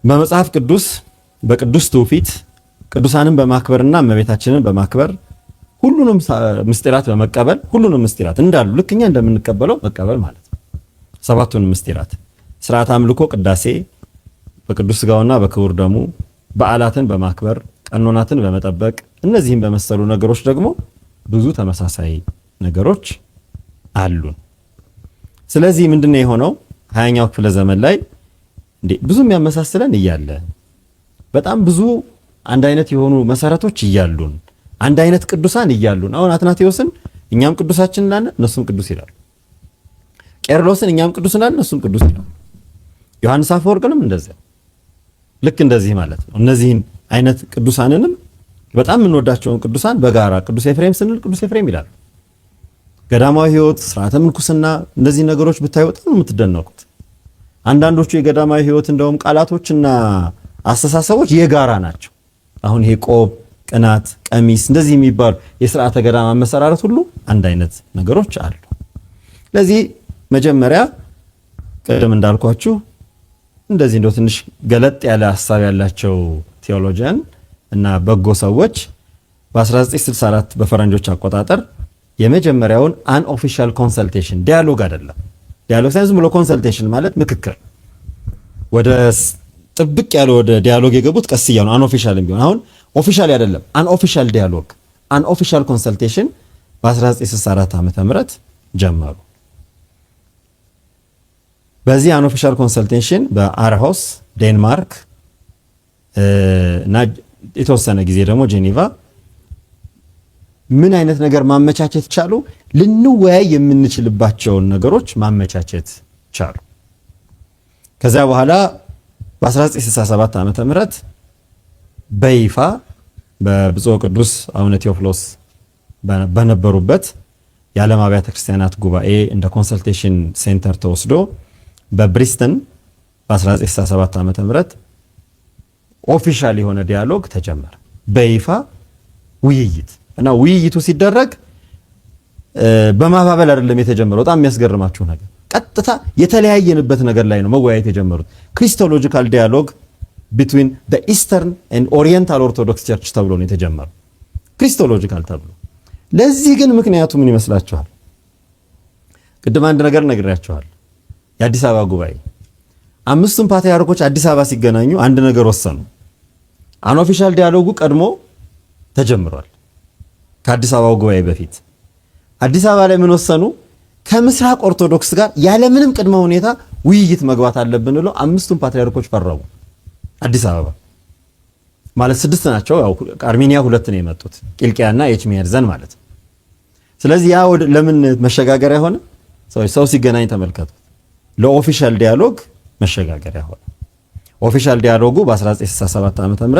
በመጽሐፍ ቅዱስ በቅዱስ ትውፊት ቅዱሳንን በማክበርና እመቤታችንን በማክበር ሁሉንም ምስጢራት በመቀበል፣ ሁሉንም ምስጢራት እንዳሉ ልክ እኛ እንደምንቀበለው መቀበል ማለት ነው። 7ቱን ምስጢራት፣ ስርዓት አምልኮ፣ ቅዳሴ፣ በቅዱስ ስጋውና በክቡር ደሙ፣ በዓላትን በማክበር፣ ቀኖናትን በመጠበቅ፣ እነዚህን በመሰሉ ነገሮች ደግሞ ብዙ ተመሳሳይ ነገሮች አሉን። ስለዚህ ምንድነው የሆነው? 20ኛው ክፍለ ዘመን ላይ እንዴ ብዙ የሚያመሳስለን እያለ፣ በጣም ብዙ አንድ አይነት የሆኑ መሰረቶች እያሉን፣ አንድ አይነት ቅዱሳን እያሉን፣ አሁን አትናቴዎስን እኛም ቅዱሳችን እንላለን፣ እነሱም ቅዱስ ይላሉ። ቄርሎስን እኛም ቅዱስ እንላለን፣ እነሱም ቅዱስ ይላሉ። ዮሐንስ አፈወርቅንም እንደዚያ ልክ እንደዚህ ማለት ነው። እነዚህን አይነት ቅዱሳንንም በጣም የምንወዳቸውን ቅዱሳን በጋራ ቅዱስ ኤፍሬም ስንል ቅዱስ ኤፍሬም ይላሉ። ገዳማዊ ሕይወት፣ ስርዓተ ምንኩስና እነዚህ ነገሮች ብታዩ በጣም ነው የምትደነቁት። አንዳንዶቹ የገዳማዊ ሕይወት እንደውም ቃላቶችና አስተሳሰቦች የጋራ ናቸው። አሁን ይሄ ቆብ ቅናት፣ ቀሚስ እንደዚህ የሚባሉ የስርዓተ ገዳም አመሰራረት ሁሉ አንድ አይነት ነገሮች አሉ። ስለዚህ መጀመሪያ ቅድም እንዳልኳችሁ እንደዚህ እንደው ትንሽ ገለጥ ያለ ሀሳብ ያላቸው theologian እና በጎ ሰዎች በ1964 በፈረንጆች አቆጣጠር የመጀመሪያውን unofficial consultation፣ dialogue አይደለም፣ dialogue ሳይሆን ዝም ብሎ consultation ማለት ምክክር፣ ወደ ጥብቅ ያለ ወደ dialogue የገቡት ቀስ እያሉ unofficial ቢሆን፣ አሁን official አይደለም፣ unofficial dialogue፣ unofficial consultation በ1964 ዓመተ ምህረት ጀመሩ። በዚህ unofficial consultation በአርሆስ ዴንማርክ እና የተወሰነ ጊዜ ደግሞ ጄኔቫ ምን አይነት ነገር ማመቻቸት ቻሉ? ልንወያይ የምንችልባቸውን ነገሮች ማመቻቸት ቻሉ። ከዚያ በኋላ በ1967 ዓመተ ምህረት በይፋ በብፁዕ ቅዱስ አቡነ ቴዎፍሎስ በነበሩበት የዓለም አብያተ ክርስቲያናት ጉባኤ እንደ consultation center ተወስዶ በብሪስተን በ1967 ዓመተ ምህረት official የሆነ dialogue ተጀመረ። በይፋ ውይይት። እና ውይይቱ ሲደረግ በማባበል አይደለም የተጀመረው። በጣም የሚያስገርማችሁ ነገር ቀጥታ የተለያየንበት ነገር ላይ ነው መወያየት የጀመሩት። Christological dialogue between the Eastern and Oriental Orthodox Church ተብሎ ነው የተጀመረው። Christological ተብሎ። ለዚህ ግን ምክንያቱ ምን ይመስላችኋል? ቅድም አንድ ነገር ነግሬያችኋል። የአዲስ አበባ ጉባኤ አምስቱም ፓትርያርኮች አዲስ አበባ ሲገናኙ አንድ ነገር ወሰኑ። Unofficial dialogue ኡ ቀድሞ ተጀምሯል ከአዲስ አበባው ጉባኤ በፊት። አዲስ አበባ ላይ ምን ወሰኑ? ከምስራቅ ኦርቶዶክስ ጋር ያለምንም ቅድመ ሁኔታ ውይይት መግባት አለብን ብለው አምስቱም ፓትርያርኮች ፈረሙ። አዲስ አበባ ማለት ስድስት ናቸው። ያው አርሜኒያ ሁለት ነው የመጡት፣ ቂልቅያና ኤችሚያድዘን ማለት ነው። ስለዚህ ያ ለምን መሸጋገሪያ ሆነ? ሰው ሲገናኝ ተመልከቱት። ለ official dialogue መሸጋገሪያ ሆነ። Official dialogue ኡ በ1967 ዓ.ም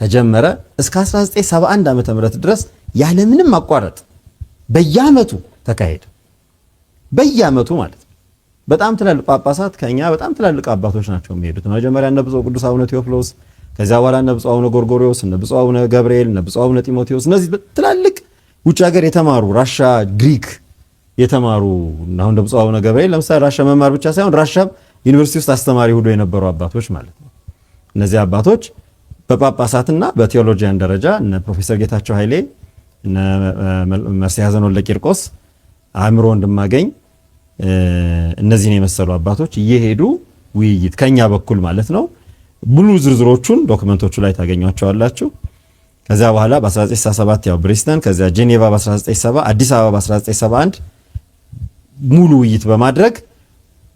ተጀመረ። እስከ 1971 ዓ.ም ድረስ ያለምንም ማቋረጥ በየአመቱ ተካሄደ። በየአመቱ ማለት ነው። በጣም ትላልቅ ጳጳሳት፣ ከኛ በጣም ትላልቅ አባቶች ናቸው የሚሄዱት። መጀመሪያ እነ ብፁዕ ቅዱስ አቡነ ቴዎፍሎስ፣ ከዚያ በኋላ እነ ብፁዕ አቡነ ጎርጎርዮስ፣ እነ ብፁዕ አቡነ ገብርኤል፣ እነ ብፁዕ አቡነ ጢሞቴዎስ፣ እነዚህ ትላልቅ ውጭ ሀገር የተማሩ፣ ራሻ፣ ግሪክ የተማሩ፣ አሁን እንደ ብፁዕ አቡነ ገብርኤል ለምሳሌ ራሻ መማር ብቻ ሳይሆን ራሻ ዩኒቨርሲቲ ውስጥ አስተማሪ ሁሉ የነበሩ አባቶች ማለት ነው። እነዚህ አባቶች በጳጳሳትና በ theologian ደረጃ እነ ፕሮፌሰር ጌታቸው ኃይሌ፣ እነ መርስዔ ወልደ ቂርቆስ፣ አእምሮ ወንድማገኝ፣ እነዚህን የመሰሉ አባቶች እየሄዱ ውይይት ከኛ በኩል ማለት ነው። ሙሉ ዝርዝሮቹን document ኦቹ ላይ ታገኟቸዋላችሁ። ከዚያ በኋላ በ1967 ያው ብሪስተን፣ ከዚያ ጄኔቫ በ1970፣ አዲስ አበባ በ1971 ሙሉ ውይይት በማድረግ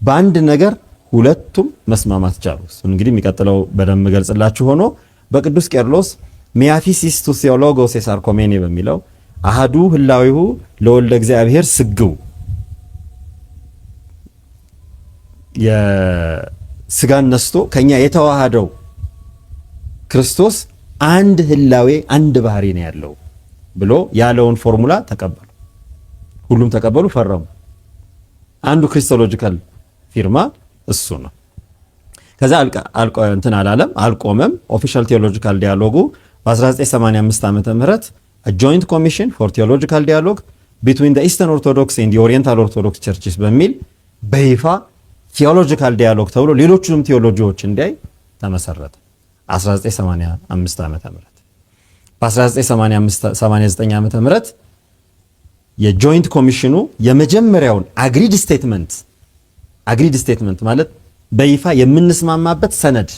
በአንድ ነገር ሁለቱም መስማማት ቻሉ። እሱን እንግዲህ የሚቀጥለው በደንብ ገልጽላችሁ ሆኖ በቅዱስ ቄርሎስ μία φύσις του Θεού Λόγου σεσαρκωμένη በሚለው አሃዱ ህላዌሁ ለወልደ እግዚአብሔር ስግው፣ የስጋን ነስቶ ከኛ የተዋሃደው ክርስቶስ አንድ ህላዌ፣ አንድ ባህሪ ነው ያለው ብሎ ያለውን ፎርሙላ ተቀበሉ። ሁሉም ተቀበሉ፣ ፈረሙ። አንዱ Christological ፊርማ እሱ ነው። ከዛ እንትን አላለም፣ አልቆመም። Official theological dialogue ኡ በ1985 ዓመተ ምህረት Joint Commission for Theological Dialogue between Eastern Orthodox and Oriental Orthodox Churches በሚል በይፋ theological dialogue ተብሎ ሌሎቹንም ቴዎሎጂዎች እንዲያይ ተመሰረተ። 1985 ዓመተ ምህረት፣ በ1989 ዓመተ ምህረት የ joint commission ኑ የመጀመሪያውን agreed statement፣ agreed statement ማለት በይፋ የምንስማማበት ሰነድ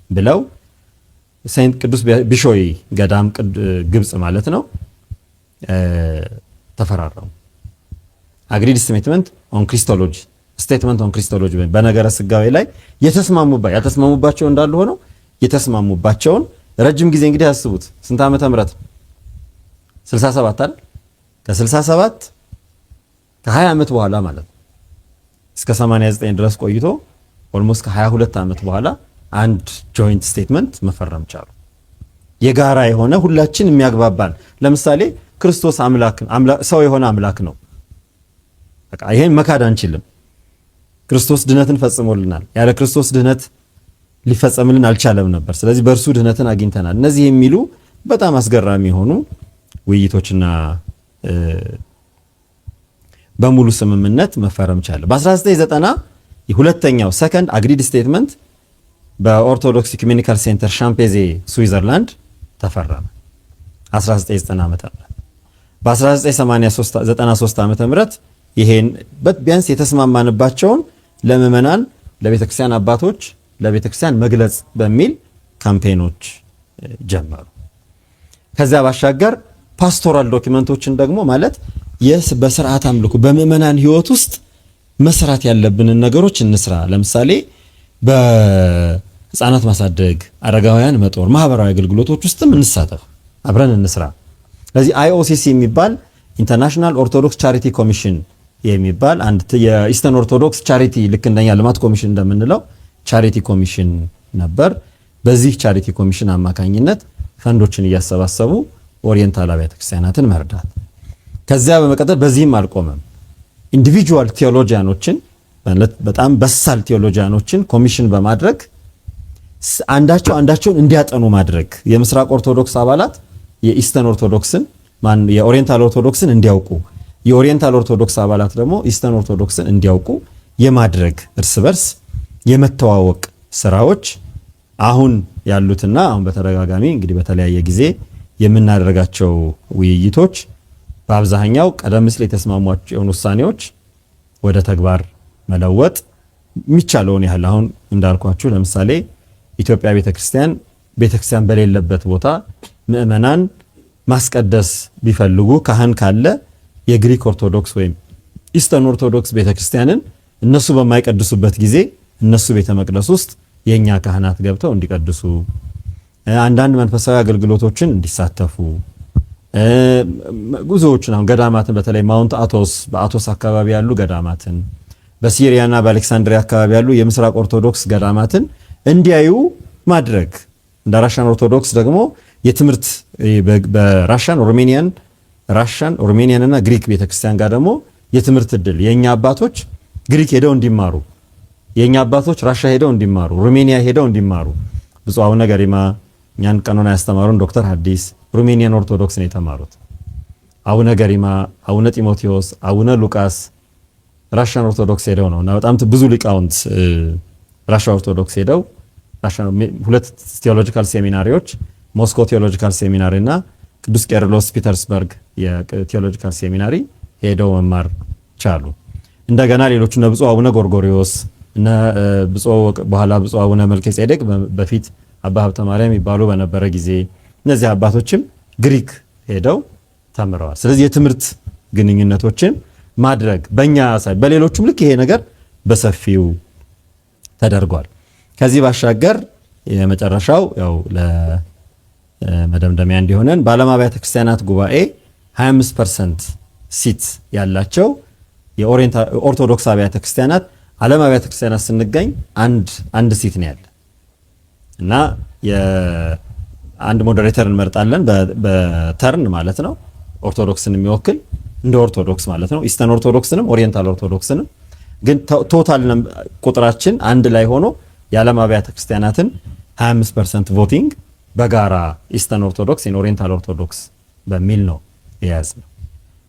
ብለው Saint ቅዱስ ቢሾይ ገዳም ግብጽ ማለት ነው ተፈራረሙ። Agreed statement on Christology፣ statement on Christology፣ በነገረ ስጋዌ ላይ የተስማሙባ ያልተስማሙባቸው እንዳሉ ሆነው የተስማሙባቸውን ረጅም ጊዜ እንግዲህ አስቡት። ስንት ዓመተ ምህረት? 67 አይደል? ከ67 ከ20 ዓመት በኋላ ማለት ነው። እስከ 89 ድረስ ቆይቶ almost ከ22 ዓመት በኋላ አንድ joint statement መፈረም ቻሉ። የጋራ የሆነ ሁላችን የሚያግባባን፣ ለምሳሌ ክርስቶስ አምላክ፣ ሰው የሆነ አምላክ ነው። በቃ ይሄን መካድ አንችልም። ክርስቶስ ድነትን ፈጽሞልናል። ያለ ክርስቶስ ድነት ሊፈጸምልን አልቻለም ነበር። ስለዚህ በእርሱ ድነትን አግኝተናል። እነዚህ የሚሉ በጣም አስገራሚ የሆኑ ውይይቶችና በሙሉ ስምምነት መፈረም ቻለ። በ1990 የሁለተኛው second agreed statement በ Orthodox Ecumenical Center ሻምፔዜ ስዊዘርላንድ ተፈረመ 1990 ዓመተ ምህረት። በ1993 ዓመተ ምህረት ይሄን ቢያንስ የተስማማንባቸውን ለምዕመናን፣ ለቤተክርስቲያን አባቶች፣ ለቤተክርስቲያን መግለጽ በሚል campaign ኦች ጀመሩ። ከዚያ ባሻገር pastoral document ኦችን ደግሞ ማለት በስርዓት አምልኮ በምዕመናን ህይወት ውስጥ መስራት ያለብንን ነገሮች እንስራ። ለምሳሌ በህፃናት ማሳደግ፣ አረጋውያን መጦር፣ ማህበራዊ አገልግሎቶች ውስጥም እንሳተፍ፣ አብረን እንስራ። ስለዚህ IOCC የሚባል International Orthodox Charity Commission የሚባል አንድ የ Eastern Orthodox Charity ልክ እንደኛ ልማት ኮሚሽን እንደምንለው charity commission ነበር። በዚህ charity commission አማካኝነት ፈንዶችን እያሰባሰቡ Oriental አብያተ ክርስቲያናትን መርዳት። ከዚያ በመቀጠል በዚህም አልቆመም። Individual theologian ኦችን፣ በጣም በሳል theologian ኦችን commission በማድረግ አንዳቸው አንዳቸውን እንዲያጠኑ ማድረግ፣ የምስራቅ ኦርቶዶክስ አባላት የ Eastern ኦርቶዶክስን ማን የ Oriental ኦርቶዶክስን እንዲያውቁ፣ የ Oriental ኦርቶዶክስ አባላት ደግሞ Eastern ኦርቶዶክስን እንዲያውቁ የማድረግ እርስ በርስ የመተዋወቅ ስራዎች አሁን ያሉትና አሁን በተደጋጋሚ እንግዲህ በተለያየ ጊዜ የምናደርጋቸው ውይይቶች በአብዛኛው ቀደም ሲል የተስማሟቸውን ውሳኔዎች ወደ ተግባር መለወጥ የሚቻለውን ያህል። አሁን እንዳልኳችሁ ለምሳሌ ኢትዮጵያ ቤተክርስቲያን በሌለበት ቦታ ምእመናን ማስቀደስ ቢፈልጉ ካህን ካለ የግሪክ ኦርቶዶክስ ወይም Eastern ኦርቶዶክስ ቤተክርስቲያንን እነሱ በማይቀድሱበት ጊዜ እነሱ ቤተ መቅደስ ውስጥ የኛ ካህናት ገብተው እንዲቀድሱ፣ አንዳንድ መንፈሳዊ አገልግሎቶችን እንዲሳተፉ፣ ጉዞዎችን አሁን ገዳማትን በተለይ Mount አቶስ በአቶስ አካባቢ ያሉ ገዳማትን፣ በሲሪያና በአሌክሳንድሪያ አካባቢ ያሉ የምስራቅ ኦርቶዶክስ ገዳማትን እንዲያዩ ማድረግ፣ እንደ Russian ኦርቶዶክስ ደግሞ የትምህርት በ Russian Romanian እና ግሪክ ቤተክርስቲያን ጋር ደግሞ የትምህርት እድል፣ የኛ አባቶች ግሪክ ሄደው እንዲማሩ፣ የኛ አባቶች ራሻ ሄደው እንዲማሩ፣ ሩሜኒያ ሄደው እንዲማሩ። ብፁዕ አቡነ ገሪማ እኛን ቀኖና ያስተማሩን ዶክተር ሐዲስ Romanian ኦርቶዶክስ ነው የተማሩት። አቡነ ገሪማ፣ አቡነ ጢሞቴዎስ፣ አቡነ ሉቃስ Russian ኦርቶዶክስ ሄደው ነው እና በጣም ብዙ ሊቃውንት ራሻ ኦርቶዶክስ ሄደው ሁለት theological seminary ዎች ሞስኮ Theological Seminary እና ቅዱስ ቄርሎስ ፒተርስበርግ የ Theological Seminary ሄደው መማር ቻሉ። እንደገና ሌሎቹ እነ ብፁዕ አቡነ ጎርጎሪዮስ፣ እነ ብፁዕ በኋላ ብፁዕ አቡነ መልከ ጼዴቅ፣ በፊት አባ ሀብተ ማርያም ይባሉ በነበረ ጊዜ እነዚህ አባቶችም ግሪክ ሄደው ተምረዋል። ስለዚህ የትምህርት ግንኙነቶችን ማድረግ በእኛ ሳይ በሌሎቹም ልክ ይሄ ነገር በሰፊው ተደርጓል። ከዚህ ባሻገር የመጨረሻው ያው ለመደምደሚያ እንዲሆነን በዓለም አብያተ ክርስቲያናት ጉባኤ 25% seat ያላቸው የኦርቶዶክስ አብያተ ክርስቲያናት ዓለም አብያተ ክርስቲያናት ስንገኝ አንድ አንድ seat ነው ያለ እና የአንድ moderator እንመርጣለን በ turn ማለት ነው። ኦርቶዶክስን የሚወክል እንደ ኦርቶዶክስ ማለት ነው። Eastern ኦርቶዶክስንም Oriental ኦርቶዶክስንም ግን total ቁጥራችን አንድ ላይ ሆኖ የዓለም አብያተ ክርስቲያናትን 25% voting በጋራ Eastern ኦርቶዶክስ Oriental ኦርቶዶክስ በሚል ነው የያዝነው።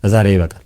ለዛሬ ይበቃል።